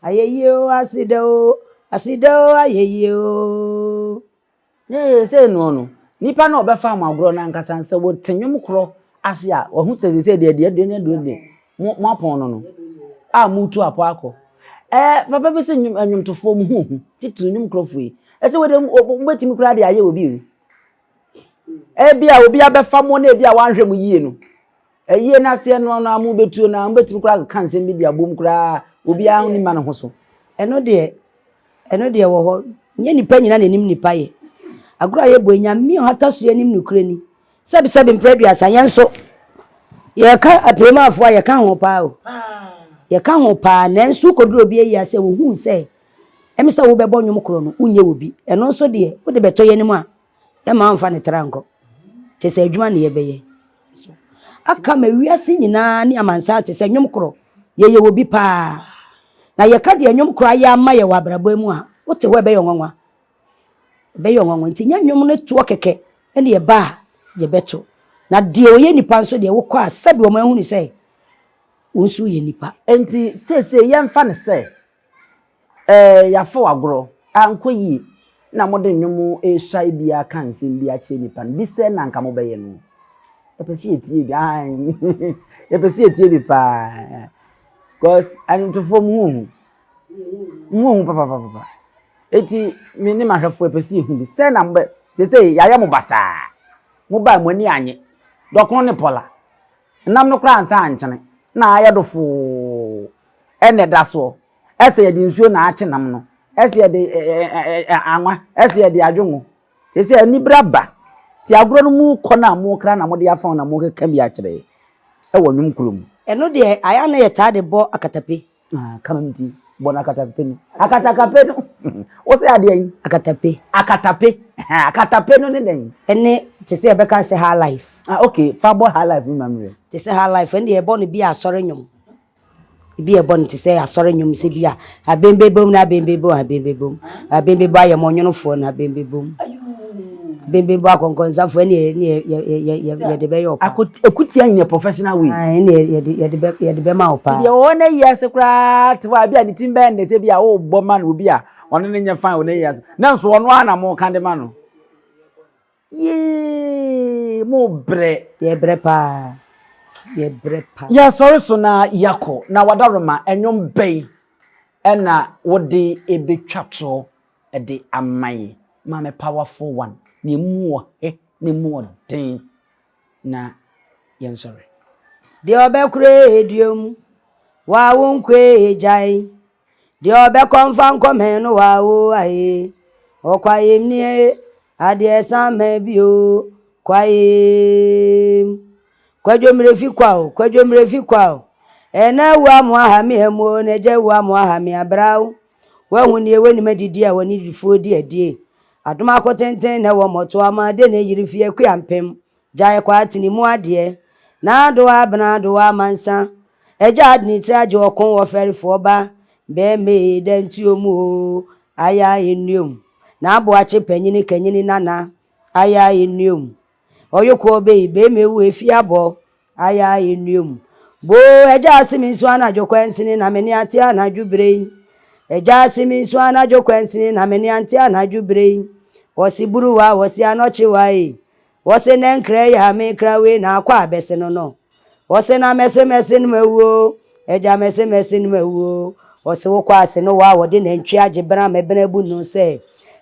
Ayɛyie o, aseda o, aseda o, ayɛyie o. Ee, sei noɔ no, nipa no a ɔbɛfa mo agorɔ no ankasa no, sɛ wɔte nnwom korɔ ase a, wahu sɛ seesei deɛ deɛ deɛ deɛ deɛ mo moapɔn no no, a moretu apɔ akɔ. Ɛɛ, papa bi sɛ nnwom nnwomtofoɔ mo ho hu, titiri nnwom korɔfoɔ yi. Ɛsɛ wei deɛ mobɛtumi koraa de ayɛ obi o. Ebi a obi abɛfa mo na ebi a wanhwɛ mo yie no, Ayie no aseɛ no ara mobɛtuo no ara, mobɛtumi koraa akeka nsɛm bi de abom koraa, obiara nni mma ne ho so. Ɛno deɛ, ɛno deɛ wɔ hɔ. Nyɛ nnipa nyina na ɛnim nnipa yɛ. Agorɔ a yɛbɔ yi, Nyame a ɔhata so yɛ nim nokorɛ ni. Sɛbesɛbe mprɛ aduasa, yɛn nso, yɛka apiremafoɔ a, yɛka ho paa o. Yɛka ho paa, nanso wokɔduru obi ayie ase a, wɔhuu sɛ, ɛme sɛ wobɛbɔ nnwom korɔ no, wonyɛ obi. Ɛno nso deɛ, wode bɛtɔ yɛn anim a, yɛmma womfa ne tra nkɔ. Kyerɛ sɛ adwuma na yɛbɛyɛ. So aka ma wiase nyinaa ne amansan te sɛ nnwom korɔ yɛyɛ wɔ bi paa. Na yɛka deɛ nnwom korɔ ayɛ ama yɛ wɔ abrabɔ mu a, wote hɔ ɛbɛyɛ nwanwa. Ɛbɛyɛ nwanwa nti nyɛ nnwom no toɔ kɛkɛ ɛne ɛba a yɛbɛto. Na deɛ ɔyɛ nipa nso deɛ wokɔ a sɛbi wɔn ahunu sɛ wo nso woyɛ nipa. Enti seesei yɛmfa no sɛ Ɛɛ yɛafa wo agorɔ, ankɔ yie na mode nnwom resuae bi aka nsɛm bi akyerɛ nnipa no, bi sɛn na anka mobɛyɛ no? Yɛpɛ sɛ yɛtie bi, ae, yɛpɛ sɛ yɛtie bi paa. Because anwomtofoɔ mo ho hu, mo ho hu papapapa. Eti me ne m'ahwɛfoɔ yɛpɛ sɛ yɛhu bi. Sɛn na mobɛ, seesei yɛayɛ mo basaa, mobaa mo ani anye, dɔkono ne pɔla, nam no koraa ansa ankyene, na ayɛ dofoo, ɛna ɛda soɔ. Ɛsɛ yɛde nsuo na akye nam no. Ɛsɛ yɛde anwa. Ɛsɛ yɛde adwongo. Sɛ anibere aba. Ti agorɔ no mu kɔ no a mokra na mode afa na mokeka bi akyerɛ yɛ ɛwɔ nnwom koro mu. Ɛno deɛ ayɛ a na yɛtaa de bɔ akatape. Ah, kama me ti. Bɔ no akatape no. Akatakape no. Wo sɛ adeɛ yi? Akatape. Akatape. Akatape no ne dɛn? Ɛne te sɛ yɛbɛka sɛ high life. Ah, okay. Fa bɔ high life no ma me hwɛ. Te sɛ high life, ɛne deɛ yɛbɔ no bi a asɔre nnwom. Ebi a ɛbɔ no te sɛ asɔre nnwom sɛ bi a abembebom na abembebom abembebom abembebom ayɛ mo nwonofoɔ na abembebom abembebom akɔnkɔnsafoɔ ɛne ɛne yɛ yɛ yɛ yɛde bɛyɛ ɔpa. Akutia in a professional way. Ɛne yɛde yɛde bɛ yɛde bɛma ɔpa. Ti deɛ ɔwɔ n'ayi ase koraa te hɔ a bi a ne ti bɛn ne sɛ bi a ɔrebɔ ma no obi a ɔno ne nyɛ fine wɔ n'ayi ase nanso ɔno ara na mo ka de ma no. Yee, mo brɛ. Yɛbrɛ paa. Yɛbrɛ paa. Yɛsɔre so na yɛakɔ. Na wadaworoma, ɛnwom bɛn ɛna wode ɛbɛtwa toɔ de ama yɛn? Maame powerful one, na ɛmu ɔhe na ɛmu ɔden na yɛnsɔre. Deɛ ɔbɛkorɔ eduom, waa wo nkoe gyae. Deɛ ɔbɛkɔ mfa nkɔmɛn no waa o aye ɔkwayem nie adeɛ san mɛ bio kwayem kwadwo mmerefi kwa o kwadwo mmerefi kwa o ɛna awu amo aha me amuo na agya awu amo aha me abra o wahu nie w'anim adidi a wɔne difoɔ di adie adom akotenten na ɛwɔ mmɔto ama de ne yere fie akua mpem Gyae kwatene mu adeɛ. Na adowa abena adowa amansa. Agya adene tiri agye ɔko wɔ fɛrefoɔ ba. Bɛɛma ee da ntuo mu oo aya ennuom. Na aboakye panyini kanyini nana aya ennuom. Ɔyokoɔ bei bɛɛma ewu efi abɔ aya ennuom. Boo agya ase me nsu anadwo kwansini na me ne ate anadwo bere yi. Agya ase me nsu anadwo kwansini na me ne ante anadwo bere yi. Wɔse buruwa wɔse anɔkyewa ee. Wɔse nɛ nkra yi a mekra wei na akɔ a bɛse no no Wɔse na mɛse mɛse no mawu o Agya mɛse mɛse no mawu o Wɔse wokɔ ase no wa wɔde nantwi agye bena mɛbena abu no sɛ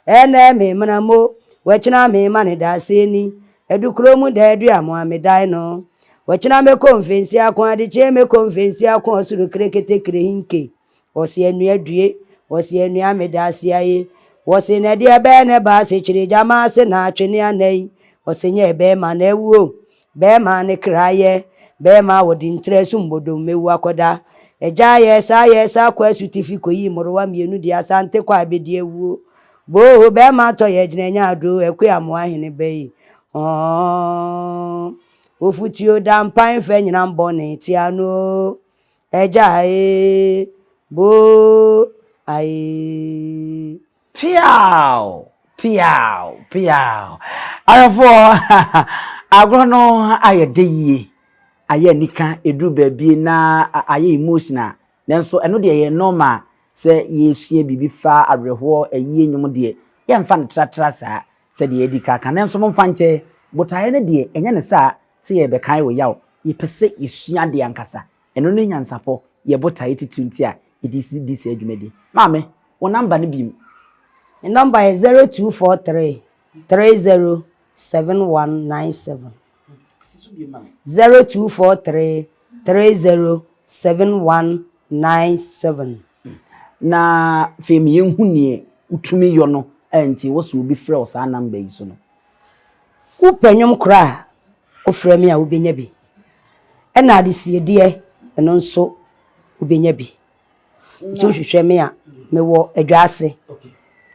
Ɛnɛ me mena mo Wakyina me ma ne daase ni Adu kuro mu da adu amoa me dae no Wakyina mɛkɔ mfensi ako adekyee mɛkɔ mfensi ako ɔsoro krekete krehinke Wɔse anua due, wɔse anua meda ase aye. Wɔse na ɛdeɛ bɛɛ na ɛba ase kyere gyama ase na atwene ana yi. Wɔse nyɛ bɛɛma na awu o, bɛɛma ne kra yɛ, bɛɛma a wɔde ntra sum bodom mɛwu akɔda. Agya yɛɛ saa yɛɛ saa kɔɔ asutifi kɔyii mmorowa mmienu de Asante kɔ abɛdi awuo. Boo bɛɛma atɔ yɛ agyina nya adoo Akua Amoah hene ba yi Ɔɔh Ofutuo da mpan fɛ nyinam bɔne tia no oo Agya ee Boo aee. Piaw! Piaw! Piaw! Ahwɛfoɔ, agorɔ no ayɛ dɛ yie, ayɛ anika, ɛduru baabi na ayɛ emotional, nanso ɛno deɛ ɛyɛ normal sɛ yɛresua biribi fa awerɛhoɔ, ayie nnwom deɛ, yɛmfa no tratra saa sɛdeɛ yɛadi kan aka, nanso momfa nkyɛ, botaeɛ no deɛ ɛnyɛ ne saa sɛ yɛrebɛkae wo yaw, yɛpɛ sɛ yɛsua adeɛ ankasa. Ɛno ne nyansapɔ, yɛ botaeɛ titiriw nti a yɛde di saa dwumadi. Maame, wo namba no bio. Me nɔmba yɛ 0243 30 7197. 0243 30 7197. Na afei ma yɛnhu neɛ wotumi yɔ no a nti wɔ sɛ obi frɛ wo saa namba yi so no. Wopɛ nnwom korɔ a, wofrɛ me a wobɛnya bi. Ɛna adesiedeɛ, ɛno nso wobɛnya bi. Nti wohwehwɛ me a, mewɔ Adwaase.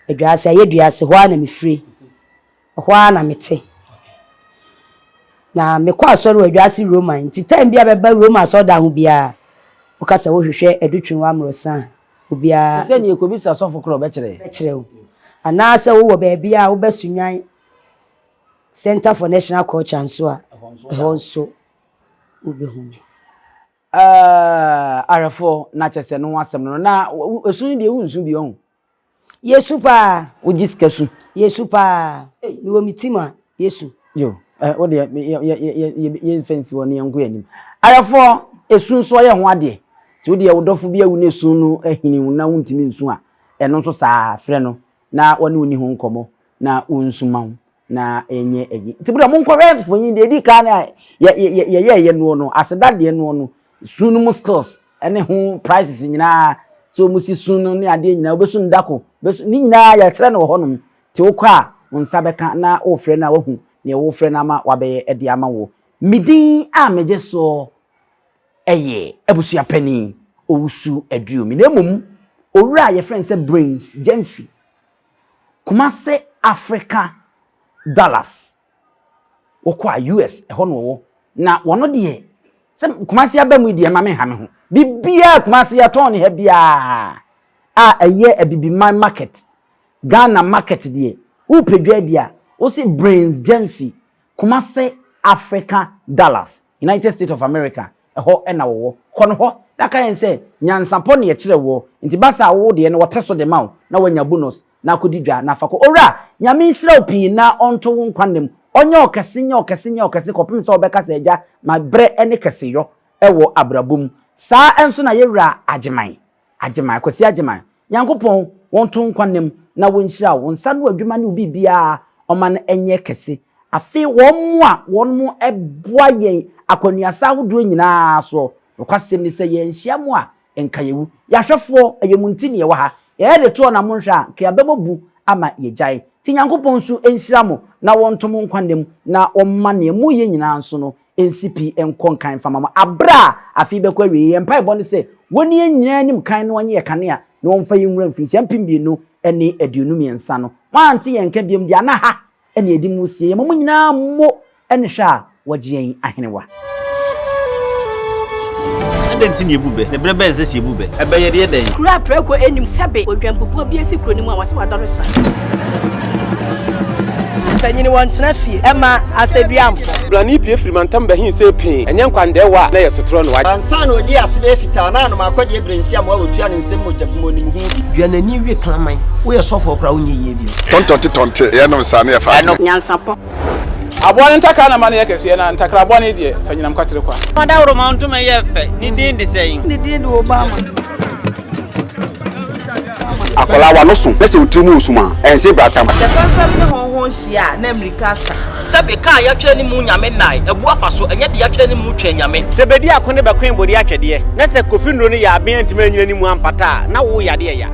Adwaase, Ayɛduase, hɔ ara na mefiri. Ɛhɔ ara na mete. Na mekɔ asɔre wɔ Adwaase Roman. Nti time bi a bɛba Roma asɔredan ho biara, woka sɛ wohwehwɛ Adutwum Amorosa a, obiara. Te sɛ nea yɛkɔbisa sɔfo korɔ ɔbɛkyerɛ. Bɛkyerɛ wo. Anaasɛ wowɔ baabi a wobɛ Sunyani Center for National Culture nso a, ɛhɔ nso wobɛhu me. Ɛɛ ahwɛfoɔ na kyɛ sɛ no ho asɛm no na esu no deɛ wonsu bi ɔho. Yɛsu paa. Wogye sika su. Yɛsu paa. Mewɔ me team a yɛsu. Yo, eh, wo deɛ yɛmfa nsi hɔ na yɛnkɔ yɛn anim. Ayɛfoɔ, esu nso ɔyɛ ho adeɛ. Nti wo deɛ wo dɔfo bi awu na esu no ahini wo na wontumi nsu a, ɛno nso saa frɛ no na wɔne wo ni ho nkɔmmɔ na wɔnsu ma wo na ɛnyɛ ayi. Nti mo deɛ monkɔhwɛ mfonyin deɛ ɛdi kan a yɛyɛɛyɛ noɔ no, aseda deɛ noɔ no, su no mu skills ne ho prices nyinaa, sɛ wɔn si su no ne adeɛ nyinaa, wobɛsu no dako, wobɛsu ne nyinaa yɛkyerɛ no wɔ hɔnom. Nti wokɔ a, wo nsa bɛka na wofrɛ no a wahu deɛ wofrɛ no ama wabɛyɛ de ama wo. Me din a megye soɔ yɛ Abusuapanin Owusu Aduomi na mmom owura a yɛfrɛ no sɛ Brains Gyamfi, Kumasi Africa Dallas, wɔkɔ a US ɛhɔ na wɔwɔ na wɔn deɛ sɛ Kumasi aba mu yi deɛ ɛma me nha me ho biribiara Kumasi yɛtɔn ne ha biara a ɛyɛ Abibiman market Ghana market deɛ wopɛ dwa adi a wose Brains Gyamfi Kumasi Africa Dallas United States of America ɛhɔ na wɔwɔ. Kɔ no hɔ na ka yɛn sɛ nyansapɔ na yɛkyerɛ woɔ nti ba saa wo deɛ no wɔte so de ma wo na woanya bonus na akɔdi dwa na fa kɔ. Owura, Nyame nhyira wo pii na ɔnto wo nkwa nna mu, ɔnyɛ wo kɛse nyɛ wo kɛse nyɛ wo kɛse kɔpem sɛ wobɛka sɛ Agya ma berɛ ne kɛseyɔ wɔ abrabɔ mu. Saa nso na yɛwura Agyeman. Agyeman, Kwasi Agyeman, Nyankopɔn wɔnto wo nkwa nna mu na wɔnhyira wo, wo nsa ano adwuma ne wo biribiara ɔma no nyɛ kɛse. Afei wɔn a wɔn boa yɛn akwannuasa ahodoɔ nyinaa soɔ, nokwasɛm ni sɛ yɛanhyia mo a nka yɛwu. Yɛahwɛfoɔ, ɛyɛ mo nti na yɛwɔ ha. Yɛyɛ de toɔ na monhwɛ a, nka yɛabɛbɔ bu ama yɛagyae. Nti Nyankopɔn nso nhyira mo na wɔnto mo nkwa nna mu na wɔmma nea moreyɛ nyinaa nso no nsi pi nkɔ nkan mfa mma mo. Bere a afe yi bɛkɔ awiei, yɛn mpaebɔ ne sɛ wɔnni yɛn nyinaa anim kan na wɔnyɛ yɛn kanea na wɔmfa yɛn nwura mfinhyia 2023 no. Moante yɛn nka biom deɛ a, na ha na yɛde mo resie. Yɛma mo nyinaa mo ne hwɛ a wɔgye yɛn ahenewa. Adɛn nti na yebu bɛ, na bere bɛn na ɛsɛ sɛ yebu bɛ? Ɛbɛ yɛ deɛ dɛn? Kuro a prako nnim sɛbe odwanbubuo bi asi kuro no mu a wɔse wadɔre sra. Mpanyin wɔntena fie mma asɛduamfo. Blani pue firi mantam bɛhe see pee, ɛnyɛ nkwandɛɛwa a na ɛyɛ sotorɔ no. Ansa na ɔdii ase bɛyɛ fitaa na anom akɔdeɛ berɛ nsi amoa wɔtua ne nsam mogya gu mu ɔnim ho bi. Dua n'ani we kraman. Woyɛ sɔfoɔ koraa wonyɛ yie bio. Tɔntɔnte tɔnte, yɛnom saa na yɛfa adeɛ. Nyansapɔ. Aboa no ntakra na ma no yɛ kɛseɛ, na ntakra bɔne deɛ, fa nyinam kwatere kwa. Ɔdawuroma ntoma yɛ fɛ, ne din de sɛn? Ne din de Obama. Akwadaa w'ano so na sɛ wo tiri mu wɔ sum a, ɛnse bratam. Sɛ fɛmfɛm ne hɔnhɔn hyia a, na mmirika asa. Sɛbe ka a yɛatwerɛ ne mu Nyame nnae abu afa so, ɛnyɛ deɛ yɛatwerɛ ne mu Twɛn Nyame. Sɛ bedi ako ne bɛkoe bode atwɛdeɛ, na sɛ Kofi nnuro no yɛ aben antumi anyina ne mu ampata a, na wo yadeɛ ya.